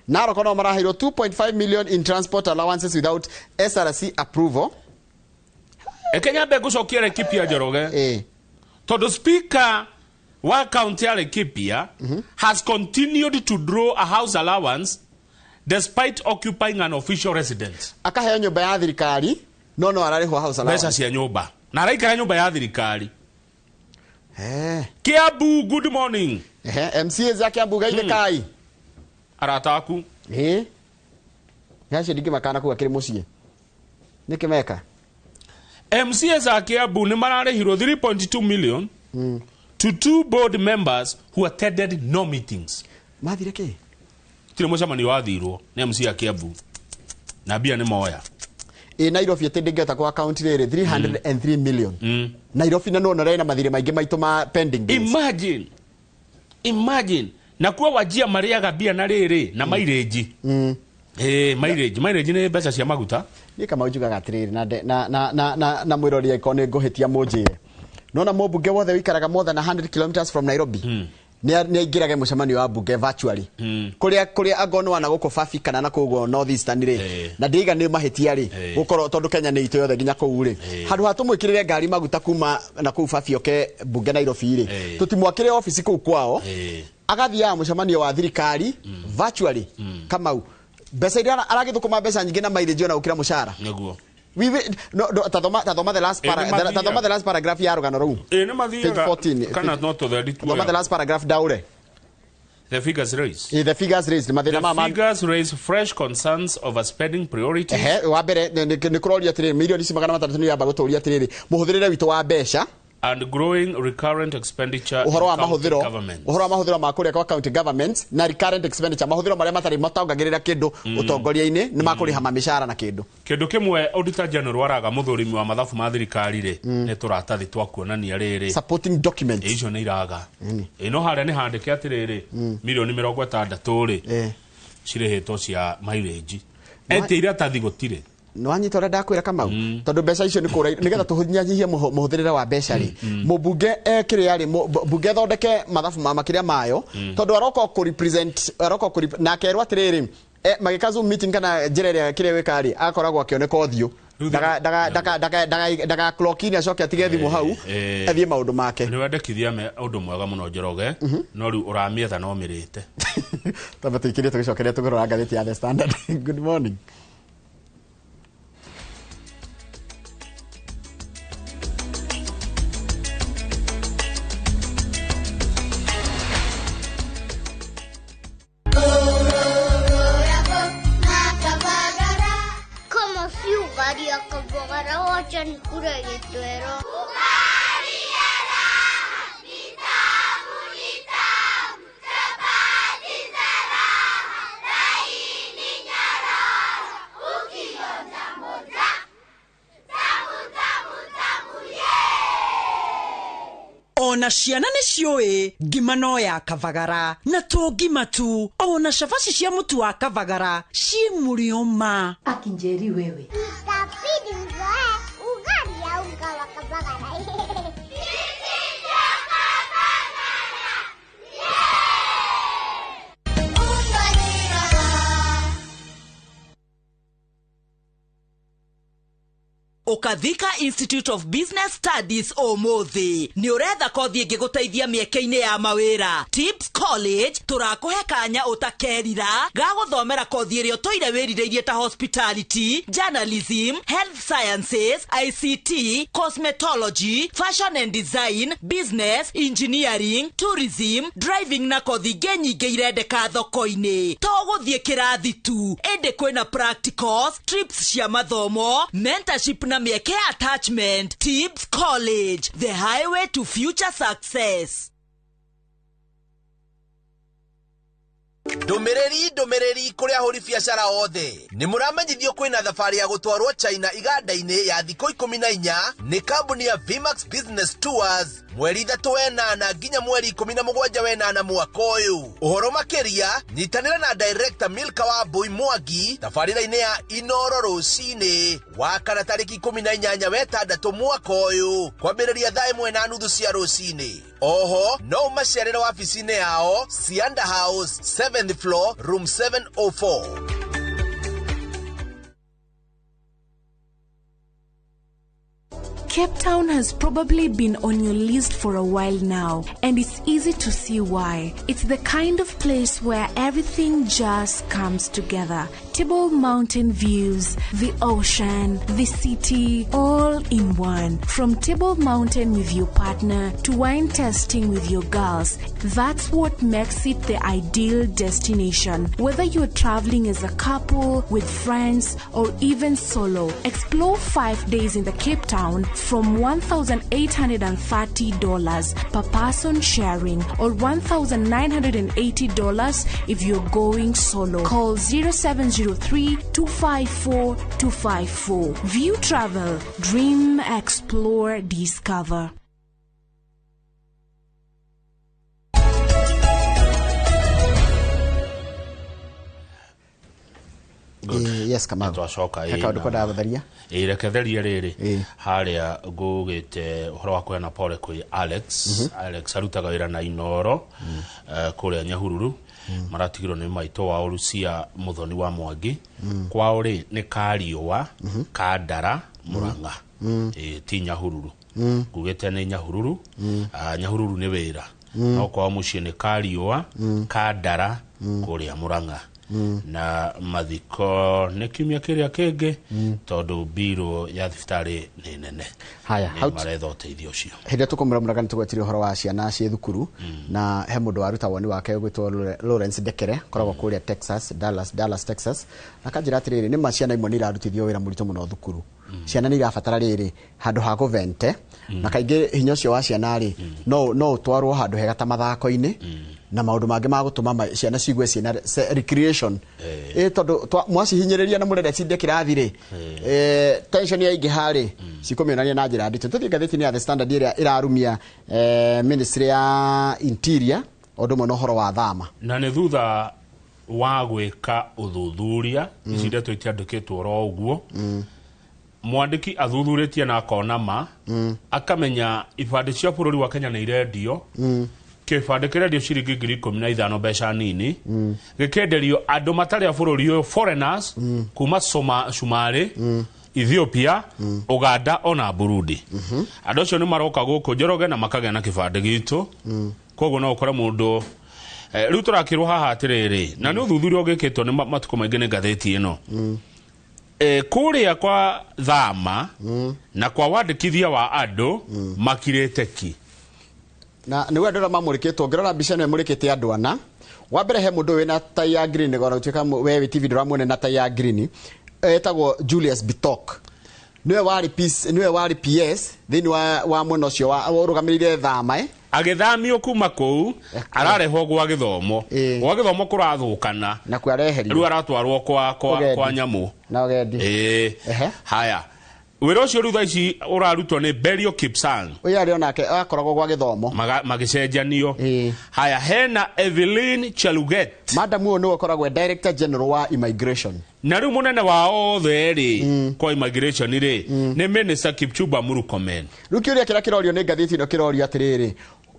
Narok no maraheirwo 2.5 million in transport allowances without SRC approval. Kenya mbe ngũcokia Laikipia Njoroge. Tondũ speaker wa county ya Laikipia has continued to draw a house allowance despite occupying an official residence. Akaheo nyũmba ya thirikari no ararĩhwo house allowance. Mbeca cia nyũmba. Na araikara nyũmba ya thirikari. Kiambu, good morning. MCAs ya Kiambu geithĩkai. Arata aku. Gacio ndingĩmakana kuga kĩrĩ mũciĩ. Nĩkĩ meka? MCAs a Kiambu nĩ mararĩhirwo 3.2 million to 2 board members who attended no meetings. Mathire kĩ? Tirĩ mũcemanio wathirwo nĩ MCA a Kiambu. Na mbia nĩ moya. Nairobi atĩ ndĩngĩhota kwa account rĩrĩ 303 million. Nairobi na nona rĩ na mathirĩ maingĩ maitũ ma pending bills. Imagine. Imagine. Na kuo Wajir marĩaga mbia na rĩrĩ na mileage. Mileage nĩ mbeca cia maguta. Niĩ Kamau njugaga atĩrĩrĩ na mwĩrori angĩkorwo nĩ ngũhĩtia mũnjĩre. Nona mũmbunge wothe wĩikaraga more than 100 kilometers from Nairobi. Nĩ aingĩrage mũcemanio wa mbunge virtually. Kũrĩa angorwo nĩ wa na gũkũ Fafi kana na kũu North Eastern rĩ. Na ndĩiga nĩ mahĩtia rĩ. Gũkorwo tondũ Kenya nĩ itũ yothe nginya kũu rĩ. Handũ ha tũmwĩkĩrĩre ngari maguta kuma na kũu Fafi oke mbunge Nairobi rĩ. Tũtimwakĩre obici kũu kwao. Agathiaga mũcemanio wa thirikari virtually. Kamau mbeca iria aragĩthũkũma mbeca nyingĩ na mileage ona gũkĩra mũcara. Nĩguo. Tathoma the last tathoma the last paragraph ya rũgano rũu. Nĩ mathiaga kana no tũthendi tuoya. Thoma the last paragraph ndaũre. The figures raise. The figures raise. The figures raise fresh concerns over spending priorities. Wa mbere nĩ kũroria atĩrĩrĩ milioni ici 600 nĩ yamba gũtũria atĩrĩrĩ mũhũthĩrĩre witũ wa mbeca and growing recurrent expenditure in county governments. Ũhoro wa mahũthĩro ma kũrĩa kwa county governments na recurrent expenditure mahũthĩro marĩa matarĩ matongagĩrĩra kĩndũ ũtongoria-inĩ nĩ makũrĩha mamĩcara na kĩndũ. Kĩndũ kĩmwe Auditor General araga mũthũrimi wa mathabu ma thirikari rĩ nĩ tũratathi twa kuonania rĩrĩ supporting documents icio nĩ iraga. Ĩno harĩa nĩ handĩke atĩrĩrĩ milioni 60 rĩ cirĩhĩtwo cia mileage. Ete iratathi gũtirĩ. Nĩwanyita ũrĩa ndakwĩra Kamau tondũ mbeca icio nĩ kũra nĩgetha tũnyihanyihie mũhũthĩrĩre wa mbeca rĩ mũmbunge kĩrĩa rĩ mbunge thondeke mathabu ma makĩria mayo tondũ aroka kũ represent aroka kũ na akerwo atĩrĩrĩ magĩka Zoom meeting kana njĩra ĩrĩa kĩrĩa wĩka rĩ akoragwo akĩoneka ũthiũ daga clock in acoke atige thimũ hau athiĩ maũndũ make. Nĩ wendekithia ũndũ mwega mũno Njoroge no rĩu ũramĩetha no mĩrĩte. Tamba tũikĩrie tũgĩcokeria tũkĩrora ngathĩti ya The Standard. Good morning. Ona ciana nĩ ciũĩ ngima no ya Kavagara, na to ngima tu, ona cabaci cia mũtu wa Kavagara ciĩ mũrĩo ma. Akinjeri wewe. Itabidi mzoe ugali ya unga wa Kavagara. Ukathika Institute of Business Studies ũmũthĩ nĩ ũretha kothi ĩngĩgũteithia mĩeke-inĩ ya mawĩra. Tips College tũrakũhe kanya ũtakerira ga gũthomera kothi ĩrĩa ũtũire wĩrirĩirie ta hospitality, journalism, health sciences, ICT, cosmetology, fashion and design, business, engineering, tourism, driving na kothi ingĩ nyingĩ irendeka thoko-inĩ. To gũthiĩ kĩrathi tu, ĩndĩ kwĩna practicals, trips cia mathomo, mentorship na mĩeke attachment. Tips College, the highway to future success. Ndũmĩrĩri kũrĩ ahũri biacara othe. Nĩ mũramenyithio kwĩna thabarĩ ya gũtwarwo China iganda-inĩ ya thikũ 14 nĩ kambuni ya Vmax Business Tours mweri 3 wenana nginya mweri 17 wenana mwaka ũyũ. Ũhoro makĩria nyitanĩra na Director Milka wa Mbui Mwangi tabarĩra-inĩ ya Inoro rũcinĩ wa kana tarĩki 18 wetandatũ mwaka ũyũ kwambĩrĩria thaa 1:30 cia rũcinĩ. Oho no ũmacerere wabici-inĩ yao Sianda House 7th floor room 704. Cape Town has probably been on your list for a while now, and it's easy to see why. It's the kind of place where everything just comes together. Table Mountain views, the ocean, the city, all in one. From Table Mountain with your partner to wine tasting with your girls, that's what makes it the ideal destination. Whether you're traveling as a couple, with friends, or even solo, explore 5 days in the Cape Town from $1,830 per person sharing, or $1,980 if you're going solo. Call 0703 254 254. View Travel. Dream, explore, discover. Yes, Kamau. Twacoka ĩ kaũndũ kwenda gũtheria. Reke therie rĩrĩ harĩa ngũgĩte ũhoro wa kũheana pole kwĩ Alex. Alex arutaga wĩra na Inoro kũrĩa Nyahururu. Maratigirwo nĩ maitũ wao Lucia Muthoni wa Mwangi. Kwao rĩ nĩ Kariũa, Kandara, Murang'a. Ti Nyahururu. Ngugĩte nĩ Nyahururu. Nyahururu nĩ wĩra. No kwao mũciĩ nĩ Kariũa, Kandara, kũrĩa Murang'a. Na mathiko nĩ kiumia kĩrĩa kĩngĩ tondũ mbirũ ya thibitarĩ nĩ nene. Haya, maretha ũteithio ũcio. Hĩndĩ ĩrĩa tũkũmũramũraga nĩ tũgwetirie ũhoro wa ciana ciĩ thukuru, na he mũndũ waruta woni wake ũgwĩtwo Lawrence Ndekere, koragwo kũrĩa Texas, Dallas, Texas. Na akanjĩra atĩrĩrĩ, nĩ ma ciana imwe nĩ irarutithio wĩra mũritũ mũno thukuru. Ciana nĩ irabatara rĩrĩ handũ ha kũvente, na kaingĩ hinya ũcio wa ciana rĩ no ũtwarwo handũ hega ta mathako-inĩ na maũndũ mangĩ ma gũtũma ciana cigue ciĩna recreation. Tondũ mwacihinyĩrĩria na mũrenda cinde kĩrathi rĩ, tension yaingĩha rĩ, cikũmĩonania na njĩra nditũ. Tũthiĩ ngathĩti-inĩ ya The Standard ĩrĩa ĩrarumia Ministry ya Interior ũndũ ũmwe na ũhoro wa thama. Na nĩ thutha wa gwĩka ũthuthuria, ici ndeto itiandĩkĩtwo oro ũguo, mwandĩki athuthurĩtie na akona ma, akamenya ibandĩ cia bũrũri wa Kenya nĩ irendio, kĩbandĩ kĩrendio ciringi 15,000 mbeca nini, gĩkenderio andũ matarĩ a bũrũri ũyũ, foreigners, kuma Somalia, Ethiopia, Uganda ona Burundi. Andũ acio nĩ maroka gũkũ Njoroge na makagĩa na kĩbandĩ gitũ. Koguo no ũkore mũndũ rĩu tũrakĩrwo haha atĩrĩrĩ, na nĩ ũthuthuria ũgĩkĩtwo nĩ matukũ maingĩ nĩ ngathĩti ĩno. Kũrĩa kwa thama na kwa wandĩkithia wa andũ makirĩte ki. Na nĩguo andũ arĩa mamũrĩkĩtwo, ngĩrora mbica ĩno ĩmũrĩkĩte andũ ana. Wa mbere he mũndũ wĩna tai ya green, nĩgũo gũtuĩka we wĩ TV ndũramuona na tai ya green, etagwo Julius Bitok. Nĩwe warĩ PS, nĩwe warĩ PS thĩinĩ wa mwena ũcio wa ũrũgamĩrĩire thama, Agĩthamio kuma kũu, ararehwo gwa gĩthomo. Gwa gĩthomo kũrathũkana. Na kwa areherio. Rĩu aratwarwo kwa nyamũ. Na ũgendi. Haya. Wĩra ũcio rĩu thaa ici ũrarutwo nĩ Belio Kipsang. Ũyũ arĩ onake akoragwo gwa gĩthomo. Magĩcenjanio. Ĩĩ. Haya, hena Evelyn Cheluget. Madam ũyũ nĩwe ũkoragwo e director general wa immigration. Na rĩu mũnene wa othe rĩ kwa immigration rĩ nĩ Minister Kipchumba Murkomen. Rĩu kĩũria kĩrĩa kĩrorio nĩ ngathĩti ĩno kĩrorio atĩrĩrĩ,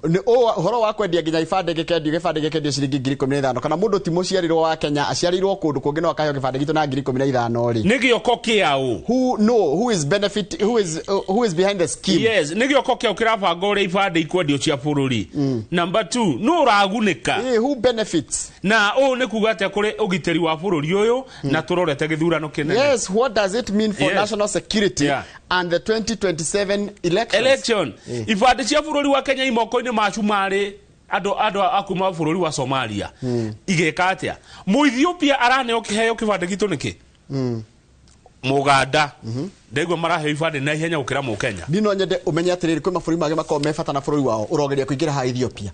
nĩ ũhoro wa kwendia nginya ibandĩ gĩkendio, gĩbandĩ gĩkendio ciringi 15,000, kana mũndũ ti mũciarirwo wa Kenya aciarĩirwo kũndũ kũngĩ no akaheo gĩbandĩ gitũ na 15,000 rĩ. Nĩ gĩoko kĩaũ? Who know who is benefit who is who is behind the scheme? Yes, nĩ gĩoko kĩaũ kĩrabanga ũrĩa ibandĩ ikwendio cia bũrũri. Number 2, nũ ũragunĩka? Who benefits? Na ũũ nĩ kuga atĩa kũrĩ ũgitĩri wa bũrũri ũyũ na tũrorete gĩthurano kĩnene? Yes, what does it mean for national security and the 2027 elections? Election. Ibandĩ cia bũrũri wa Kenya imoko-inĩ ma Cumarĩ, andũ a kuma bũrũri wa Somalia. Igeka atĩa? Mu Ethiopia araneo kĩheo kĩbandĩ gitũ nĩkĩ? Mũganda. Ndaigua maraheo ibandĩ na ihenya gũkĩra Mũkenya. Niĩ no nyende ũmenye atĩrĩrĩ, kwĩ mabũrũri mangĩ makoragwo me bata na bũrũri wao, ũrogeria kũingĩra ha Ethiopia.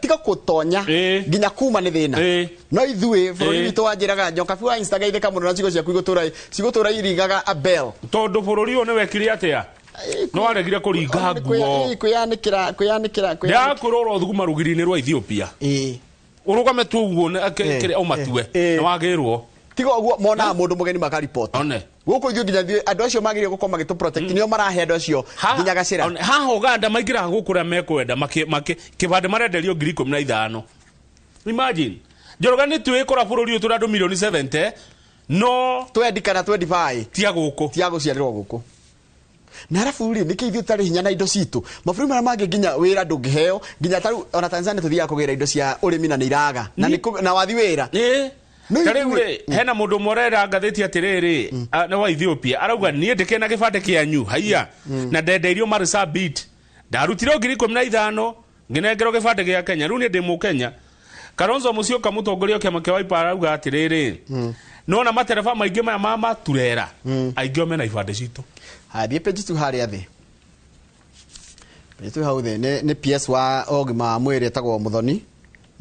Tiga gũtonya nginya kuma nĩ thĩna. No ithuĩ bũrũri witũ wanjĩraga njokabi wa Insta geithĩka mũno na ciugo ciaku igũtũra irigaga a bell. Tondũ bũrũri ũyũ nĩwekire atĩa? No aregire kũringa nguo. Kwĩyanĩkĩra, kwĩyanĩkĩra, kwĩyanĩkĩra. Ndakũrora ũthuguma rũgiri-inĩ rwa Ethiopia. Ũrũgame tu ũguo kĩrĩa ũmatue, nĩ wagĩrwo. Tiga ũguo monaga mũndũ mũgeni makaripota. One. Gũkũ ithuĩ nginya ithuĩ andũ acio magĩrĩire gũkorwo magĩtũ protect, nĩo marahe andũ acio nginya gacĩra. One, haha Uganda maingĩraga gũkũ ũrĩa mekwenda, kĩbandĩ marenderio 15,000. Imagine. Njoroge nĩ twĩkora bũrũri ũyũ tũrĩ andũ milioni 70, no twendi kana 25. Tia gũkũ. Tia gũciarĩrwo gũkũ. Na arabu rĩ, nĩkĩ ithuĩ tũtarĩ hinya na indo citũ? Mabũrũri marĩa mangĩ nginya wĩra ndũngĩheo, nginya ta rĩu ona Tanzania tũthiaga kũgĩra indo cia ũrĩmi na nĩ iraga. Na na wathi wĩra. No Ta rĩu ithuĩ- rĩ, hena mũndũ ũmwe ũrera ngathĩti atĩrĩrĩ, nĩ wa Ethiopia, arauga niĩ ndĩkĩrĩ na gĩbandĩ kĩanyu, haiya, na ndendeirio Marsabit. Ndarutire 15,000, ngĩnengerwo gĩbandĩ gĩa Kenya, rĩu niĩ ndĩ Mũkenya. Kalonzo Musyoka mũtongoria wa kĩama kĩa Wiper arauga atĩrĩrĩ, nona matereba maingĩ maya ma maturera, aingĩ o mena ibandĩ citũ. Haya, thiĩ page 2 harĩa thĩ. Page 2 hau thĩ nĩ PS wa ũgima wa mwĩrĩ etagwo Muthoni.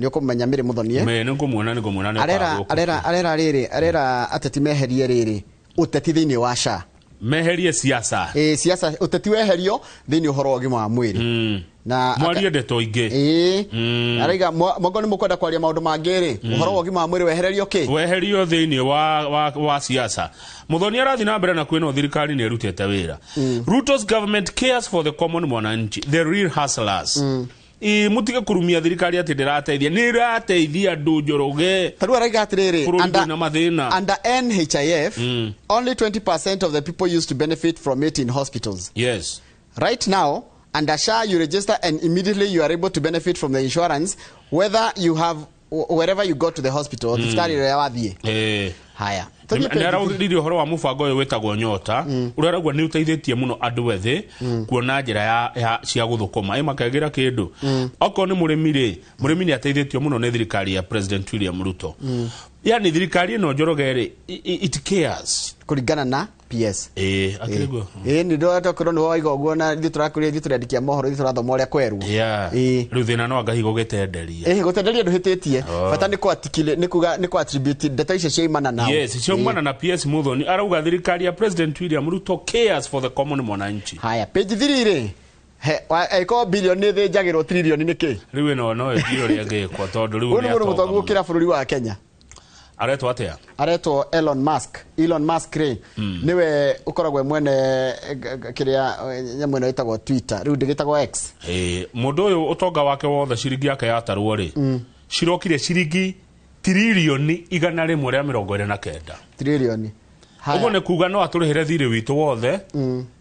Nĩ ũkũmenya Mĩrĩ Muthoni, eh? Mĩ, nĩ ngũmuona, nĩ ngũmuona, nĩ Arera, ũkaga gũkũ. arera rĩrĩ, arera ateti meherie rĩrĩ, ũteti thĩinĩ wa SHA. Meherie siasa. Siasa, ũteti weherio thĩinĩ ũhoro wa ũgima wa mwĩrĩ. Na aka- Mwarie ndeto ingĩ. Araiga, mwango nĩ mũkwenda kwaria maũndũ mangĩ rĩ, ũhoro wa ũgima wa mwĩrĩ wehererio kĩ? Weherio thĩinĩ wa siasa. Muthoni arathiĩ na mbere na kwĩna thirikari nĩ ĩrutĩte wĩra. Ruto's government cares for the common mwananchi, the real hustlers. Mũtige kũrumia thirikari atĩ ndĩrateithia. Nĩ ĩrateithia andũ Njoroge. Ta rĩu araiga atĩrĩrĩ, Bũrũri ndũrĩ na mathĩna. under NHIF, only 20% of the people used to benefit from it in hospitals. Right now, under SHA, you register and immediately you are able to benefit from the insurance, whether you have, wherever you go to the hospital, thibitarĩ ĩrĩa wathiĩ. Haya. Nĩ araugire ũhoro wa mũbango ũyũ wĩtagwo Nyota, ũrĩa arauga nĩ ũteithĩtie mũno andũ ethĩ kuona njĩra ya cia gũthũkũma. Makegĩra kĩndũ. Okorwo nĩ mũrĩmi rĩ, mũrĩmi nĩ ateithĩtio mũno nĩ thirikari ya President William Ruto. Yani thirikari ĩno Njoroge rĩ, it cares. Kũringana na PS. Akĩrĩ guo. Nĩ ndĩrona tokorwo nĩwe waiga ũguo na ithuĩ tũrakũria, ithuĩ tũrĩandikia mohoro, ithuĩ tũrathoma ũrĩa kwerwo. Rĩu thĩna no anga hihi gũgĩtenderia. Gũtenderia ndũhĩtĩtie. Bata nĩ kũ-articulate, nĩ kuga, nĩ kũ-attribute ndeto icio ciaimana nao. Yes, ciaumana na PS Muthoni. Arauga thirikari ya President William Ruto cares for the common mwananchi. Haya, page 3 rĩ. He, wa, ĩkorwo bilioni nĩ ĩthĩnjagĩrwo trilioni nĩ kĩ? Rĩu ĩno no ĩthiĩ ũrĩa ĩngĩkwo, tondũ rĩu Ũyũ nĩ nĩ mũndũ atonga mũtongu mũno. gũkĩra bũrũri wa Kenya. Aretwo atĩa? Aretwo Elon Musk. Elon Musk rĩ, nĩwe ũkoragwo mwene, kĩrĩa, nyamũ ĩno ĩtagwo Twitter. Rĩu ndĩgĩtagwo X. Mũndũ ũyũ ũtonga wake wothe ciringi yake yatarwo rĩ, cirokire ciringi trilioni igana rĩmwe rĩa mĩrongo ĩrĩ na kenda. Trilioni. Haya. Ũguo nĩ kuga no atũrĩhĩre thirĩ witũ wothe,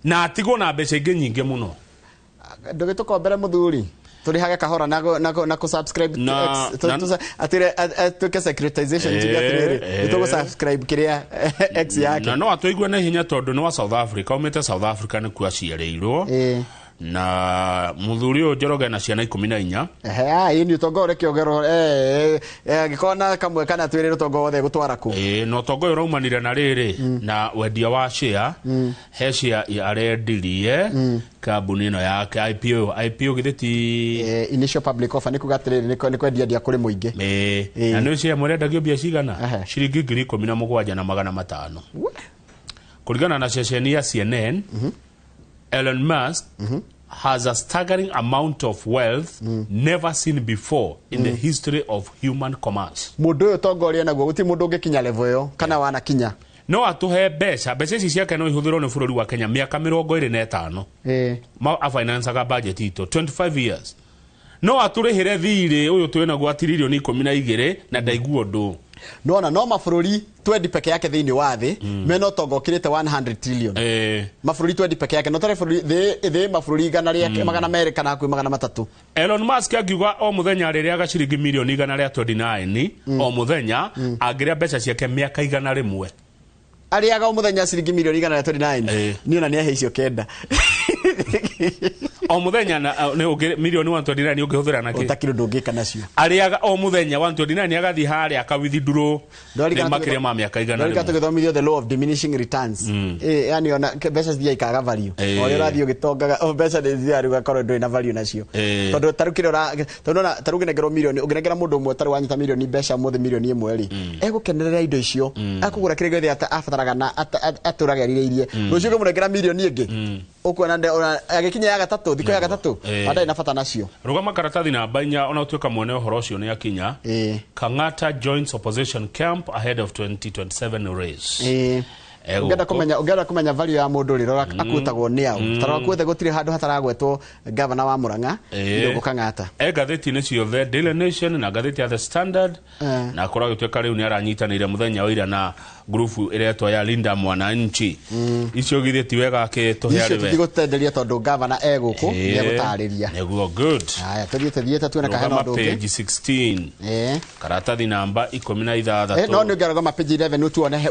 na atigwo na mbeca ingĩ nyingĩ mũno. Ndũgĩtũkombere mũthuri. Tũrĩhage kahora na na kũ-subscribe to Na- X, na- atĩrĩ, tuĩke securitization, tuge atĩrĩrĩ, nĩ tũgũ-subscribe kĩrĩa X yake. Na no atũigue na hinya tondũ nĩ wa South Africa, aumĩte South Africa nĩkuo aciarĩirwo. Na mũthuri ũyũ Njoroge na ciana ikũmi na inya. Ehe, ĩĩ, nĩ ũtonga ũrĩa kĩogero, angĩkorwo na kamwe kana twĩrĩ ũtonga wothe gũtwara kũ. Na ũtonga ũyũ ũraumanire na rĩrĩ, na wendia wa share, he share arendirie kambuni ĩno yake IPO, IPO githĩ ti Initial public offer nĩ kuga atĩrĩrĩ, nĩ kwendia ndia kũrĩ mũingĩ. Na nĩ share ĩmwe ĩrendagio mbia cigana? Ciringi ngiri ikũmi na mũgwanja na magana matano. We. Kũringana na ceceni ya CNN, Elon Musk has a staggering amount of wealth never seen before in the history of human commerce. Mũndũ ũyũ tongoria naguo gũtirĩ mũndũ ũngĩkinya level ĩyo kana wanakinya. No atũhe mbeca, mbeca ici ciake no ihũthĩrwo nĩ bũrũri wa Kenya mĩaka 25. Ma afinancaga budget itũ 25 years. No atũrĩhĩre thirĩ ũyũ twĩ naguo tiririoni 12 na ndaigua ũndũ. Nona no mabũrũri 20 peke yake thĩinĩ wa thĩ mena ũtonga ũkĩrĩte 100 trillion. Mabũrũri 20 peke yake no tarĩ bũrũri thĩ mabũrũri 200 kana hakuhĩ 300. Elon Musk akiuga o mũthenya arĩrĩaga ciringi mirioni 129 o mũthenya, angĩrĩa mbeca ciake mĩaka 100. Arĩaga o mũthenya ciringi mirioni 129. Niĩ ona nĩahe icio 9. O mũthenya nĩ mirioni 129 ũngĩhũthĩra na kĩ? Ũtakĩrĩ ũndũ ũngĩka nacio. Arĩaga o mũthenya 129 agathiĩ harĩa akawithdraw nĩ makĩria ma mĩaka 100. Ndwarika tũgĩthomithio the law of diminishing returns. Yani ona mbeca cithiaga ikaga value. O ũrĩa ũrathiĩ ũgĩtongaga mbeca nĩ ithiaga rĩu ũgakorwo ndũrĩ na value nacio. Tondũ ta rĩu kĩrĩa tondũ ona ta rĩu ũngĩnengerwo mirioni, ũngĩnengera mũndũ ũmwe tarĩ wanyita mirioni mbeca ũmũthĩ mirioni 1 rĩ, egũkenerera indo icio, akũgũra kĩrĩa gĩothe abataraga na atũraga erirĩirie. Rũciũ ũngĩmũnengera mirioni ĩngĩ, ũkuona agĩkinya ya gatatũ, thikũ ya gatatũ, ndarĩ na bata nacio. Rũgama karatathi namba 4 ona ũtuĩka mwene ũhoro ũcio nĩ akinya. Kang'ata joins opposition camp ahead of 2027 race. Ũngĩenda kũmenya value ya mũndũ rĩ, rora akuĩtagwo nĩ aũ. Tarora kuothe gũtirĩ handũ hataragwetwo gavana wa Murang'a Irũngũ Kang'ata. Ngathĩti-inĩ ciothe Daily Nation na ngathĩti ya The Standard, na akorwo agĩtuĩka rĩu nĩ aranyitanĩire mũthenya wa ira na ngurubu ĩretwo ya Linda Mwananchi. Icio githĩ ti wega akĩtũhe Icio arĩ we. tũtigũtenderia tondũ gavana e gũkũ nĩ egũtarĩria. Nĩguo, good. Haya, tũthiĩte tuone kana hena Rũgama ũndũ ũngĩ. page 16. Karatathi namba 16. No nĩ ũngĩarũgama page 11 tuone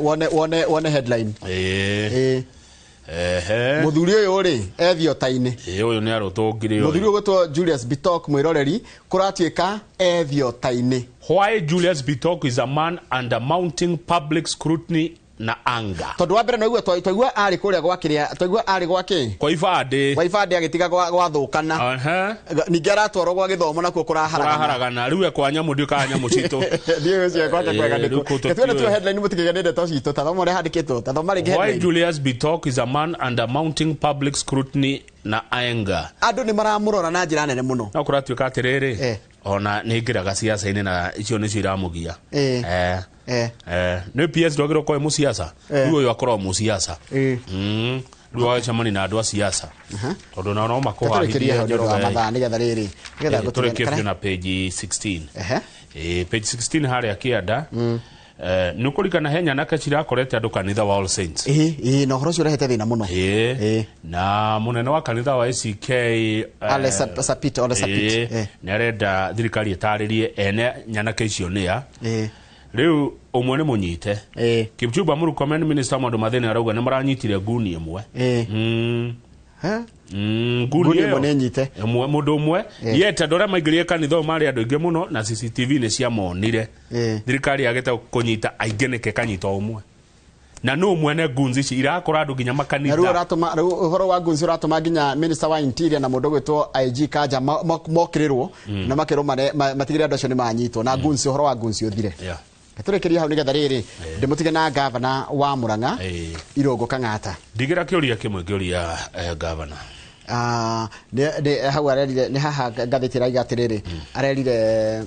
wone headline. Mũthuri ũyũ rĩ ethiota-inĩ. Ũyũ nĩ arũtũngire ũyũ. Mũthuri ũyũ ũgwĩtwo Julius Bitok mwĩroreri kũratuĩka ethiota-inĩ. Why Julius Bitok is a man under mounting public scrutiny na anger. Tondũ wa mbere no twaigua arĩ kũrĩa gwa kĩrĩa, twaigua arĩ gwa kĩ? Kwa ibandĩ. Kwa ibandĩ agĩtiga gwathũkana. Ningĩ aratwarwo gwa gĩthomo nakuo kũraharagana. Kũraharagana. Rĩu e kwa nyamũ ndiũĩ kana nyamũ citũ. Ndiũĩ ũcio gwake kwega nĩkũ. Rĩu kũu Reke tuone tu tũtiũĩ. headline mũtikĩgane ndeto citũ. Ta thoma ũrĩa handĩkĩtwo. Ta thoma rĩngĩ Why headline. Julius Bitok is a man under mounting public scrutiny na anger. Andũ nĩ maramũrora na njĩra nene mũno. No kũratuĩka atĩrĩrĩ, ona nĩ ingĩraga ciaca-inĩ na icio nĩcio iramũgia. Nĩ PS ndwagĩrĩirwo gũkorwo wĩ mũciaca. Rĩu ũyũ akoragwo mũciaca. Rĩu agacemania na andũ a ciaca. Tondũ nao no Tũrĩkĩrie makũhahithie hau nĩ ũndũ wa Njoroge. mathaa, nĩgetha rĩrĩ, nĩgetha ngũtũme Tũrĩkie kana biũ na page 16. Page 16 harĩa kĩanda. Nĩ ũkũririkana he nyanake cirakorete andũ kanitha wa All Saints. Na ũhoro ũcio ũrehete thĩna mũno. Na mũnene wa kanitha wa ACK, Ale Sapit, Ole Sapit. Nĩ arenda thirikari ĩtarĩrie ene nyanake icio nĩ a. Rĩu ũmwe nĩ mũnyite. Kipchumba Murkomen minister maũndũ ma thĩinĩ arauga nĩ maranyitire nguni ĩmwe. Nguni Nguni ĩmwe ĩyo. nĩ nyite. Ĩmwe, mũndũ ũmwe. Yet andũ arĩa maingĩrire kanitha ũyũ marĩ andũ aingĩ mũno na CCTV nĩ ciamonire. Thirikari yagĩte kũnyita aingĩ nĩkĩ kanyita ũmwe. Na nũ mwene goons ici irakora andũ nginya makanitha. Na rĩu ũratũma, rĩu ũhoro wa goons ũratũma nginya minister wa interior na mũndũ ũgwĩtwo IG Kanja mokĩrĩrwo na makĩrwo matigĩrĩre andũ acio nĩ manyitwo na goons, ũhoro wa goons ũthire. Tũrĩkĩrie hau nĩgetha rĩrĩ ndĩmũtige na gavana wa Murang'a Irũngũ Kang'ata. Ndigĩra kĩũria kĩmwe ngĩũria gavana. Hau arerire nĩ haha ngathĩti ĩraiga atĩrĩrĩ, arerire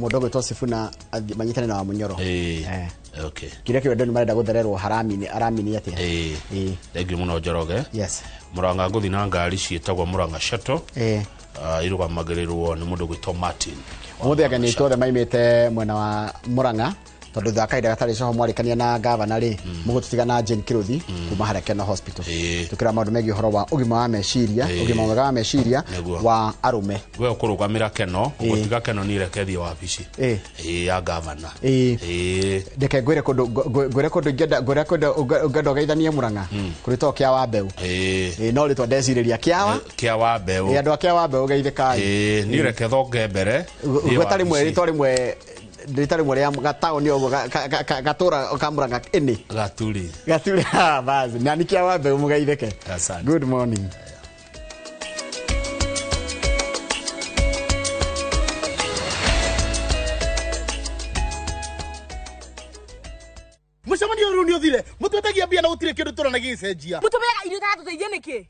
mũndũ ũgwĩtwo Sifuna manyitane na Wamunyoro. Kĩrĩa kĩu andũ nĩ marenda gũthererwo haramini, aramini atĩa? Thengiũ mũno Njoroge. Yes. Murang'a ngũthiĩ na ngari ciĩtagwo Murang'a Shuttle. Irũgamagĩrĩrwo nĩ mũndũ ũgwĩtwo Martin. Ũmũthĩ ageni aitũ othe maimĩte mwena wa Murang'a tondũ thutha wa kahinda gatarĩ coho mwarĩkania na gavana rĩ, mũgũtũtiga na Jane Kĩrũthi kuma harĩa Keno Hospital. Tũkĩra maũndũ megiĩ ũhoro wa ũgima wa meciria, ũgima mwega wa meciria wa arũme. We ũkũrũgamĩra Keno, ũgũtiga Keno niĩ reke thiĩ wabici. Ya gavana. Reke ngwĩre kũndũ, ngwĩre kũndũ ingĩenda, ngwĩre kũndũ ũngĩenda ũgeithanie Murang'a, kũrĩ to kĩa wa mbeũ. No rĩtwa ndecirĩria kĩa wa? Kĩa wa mbeũ. Andũ a kĩa wa mbeũ geithĩkai. Niĩ reke thonge mbere, thiĩ Gweta rĩmwe, wabici. rĩtwa rĩmwe, rĩtwa rĩmwe rĩa gataũni ũguo, gatũra ka Murang'a ĩnĩ. Gaturi. Gaturi, basi. Na nĩ kĩa wa mbeũ mũgeithĩke. Asante. Good morning. Mũcemanio ũyũ nĩ ũthire. Mũtwetagia Tũikagia mbia na gũtirĩ kĩndũ tũrona gĩgĩcenjia. Mũtũmĩaga irio itatũteithia nĩkĩ?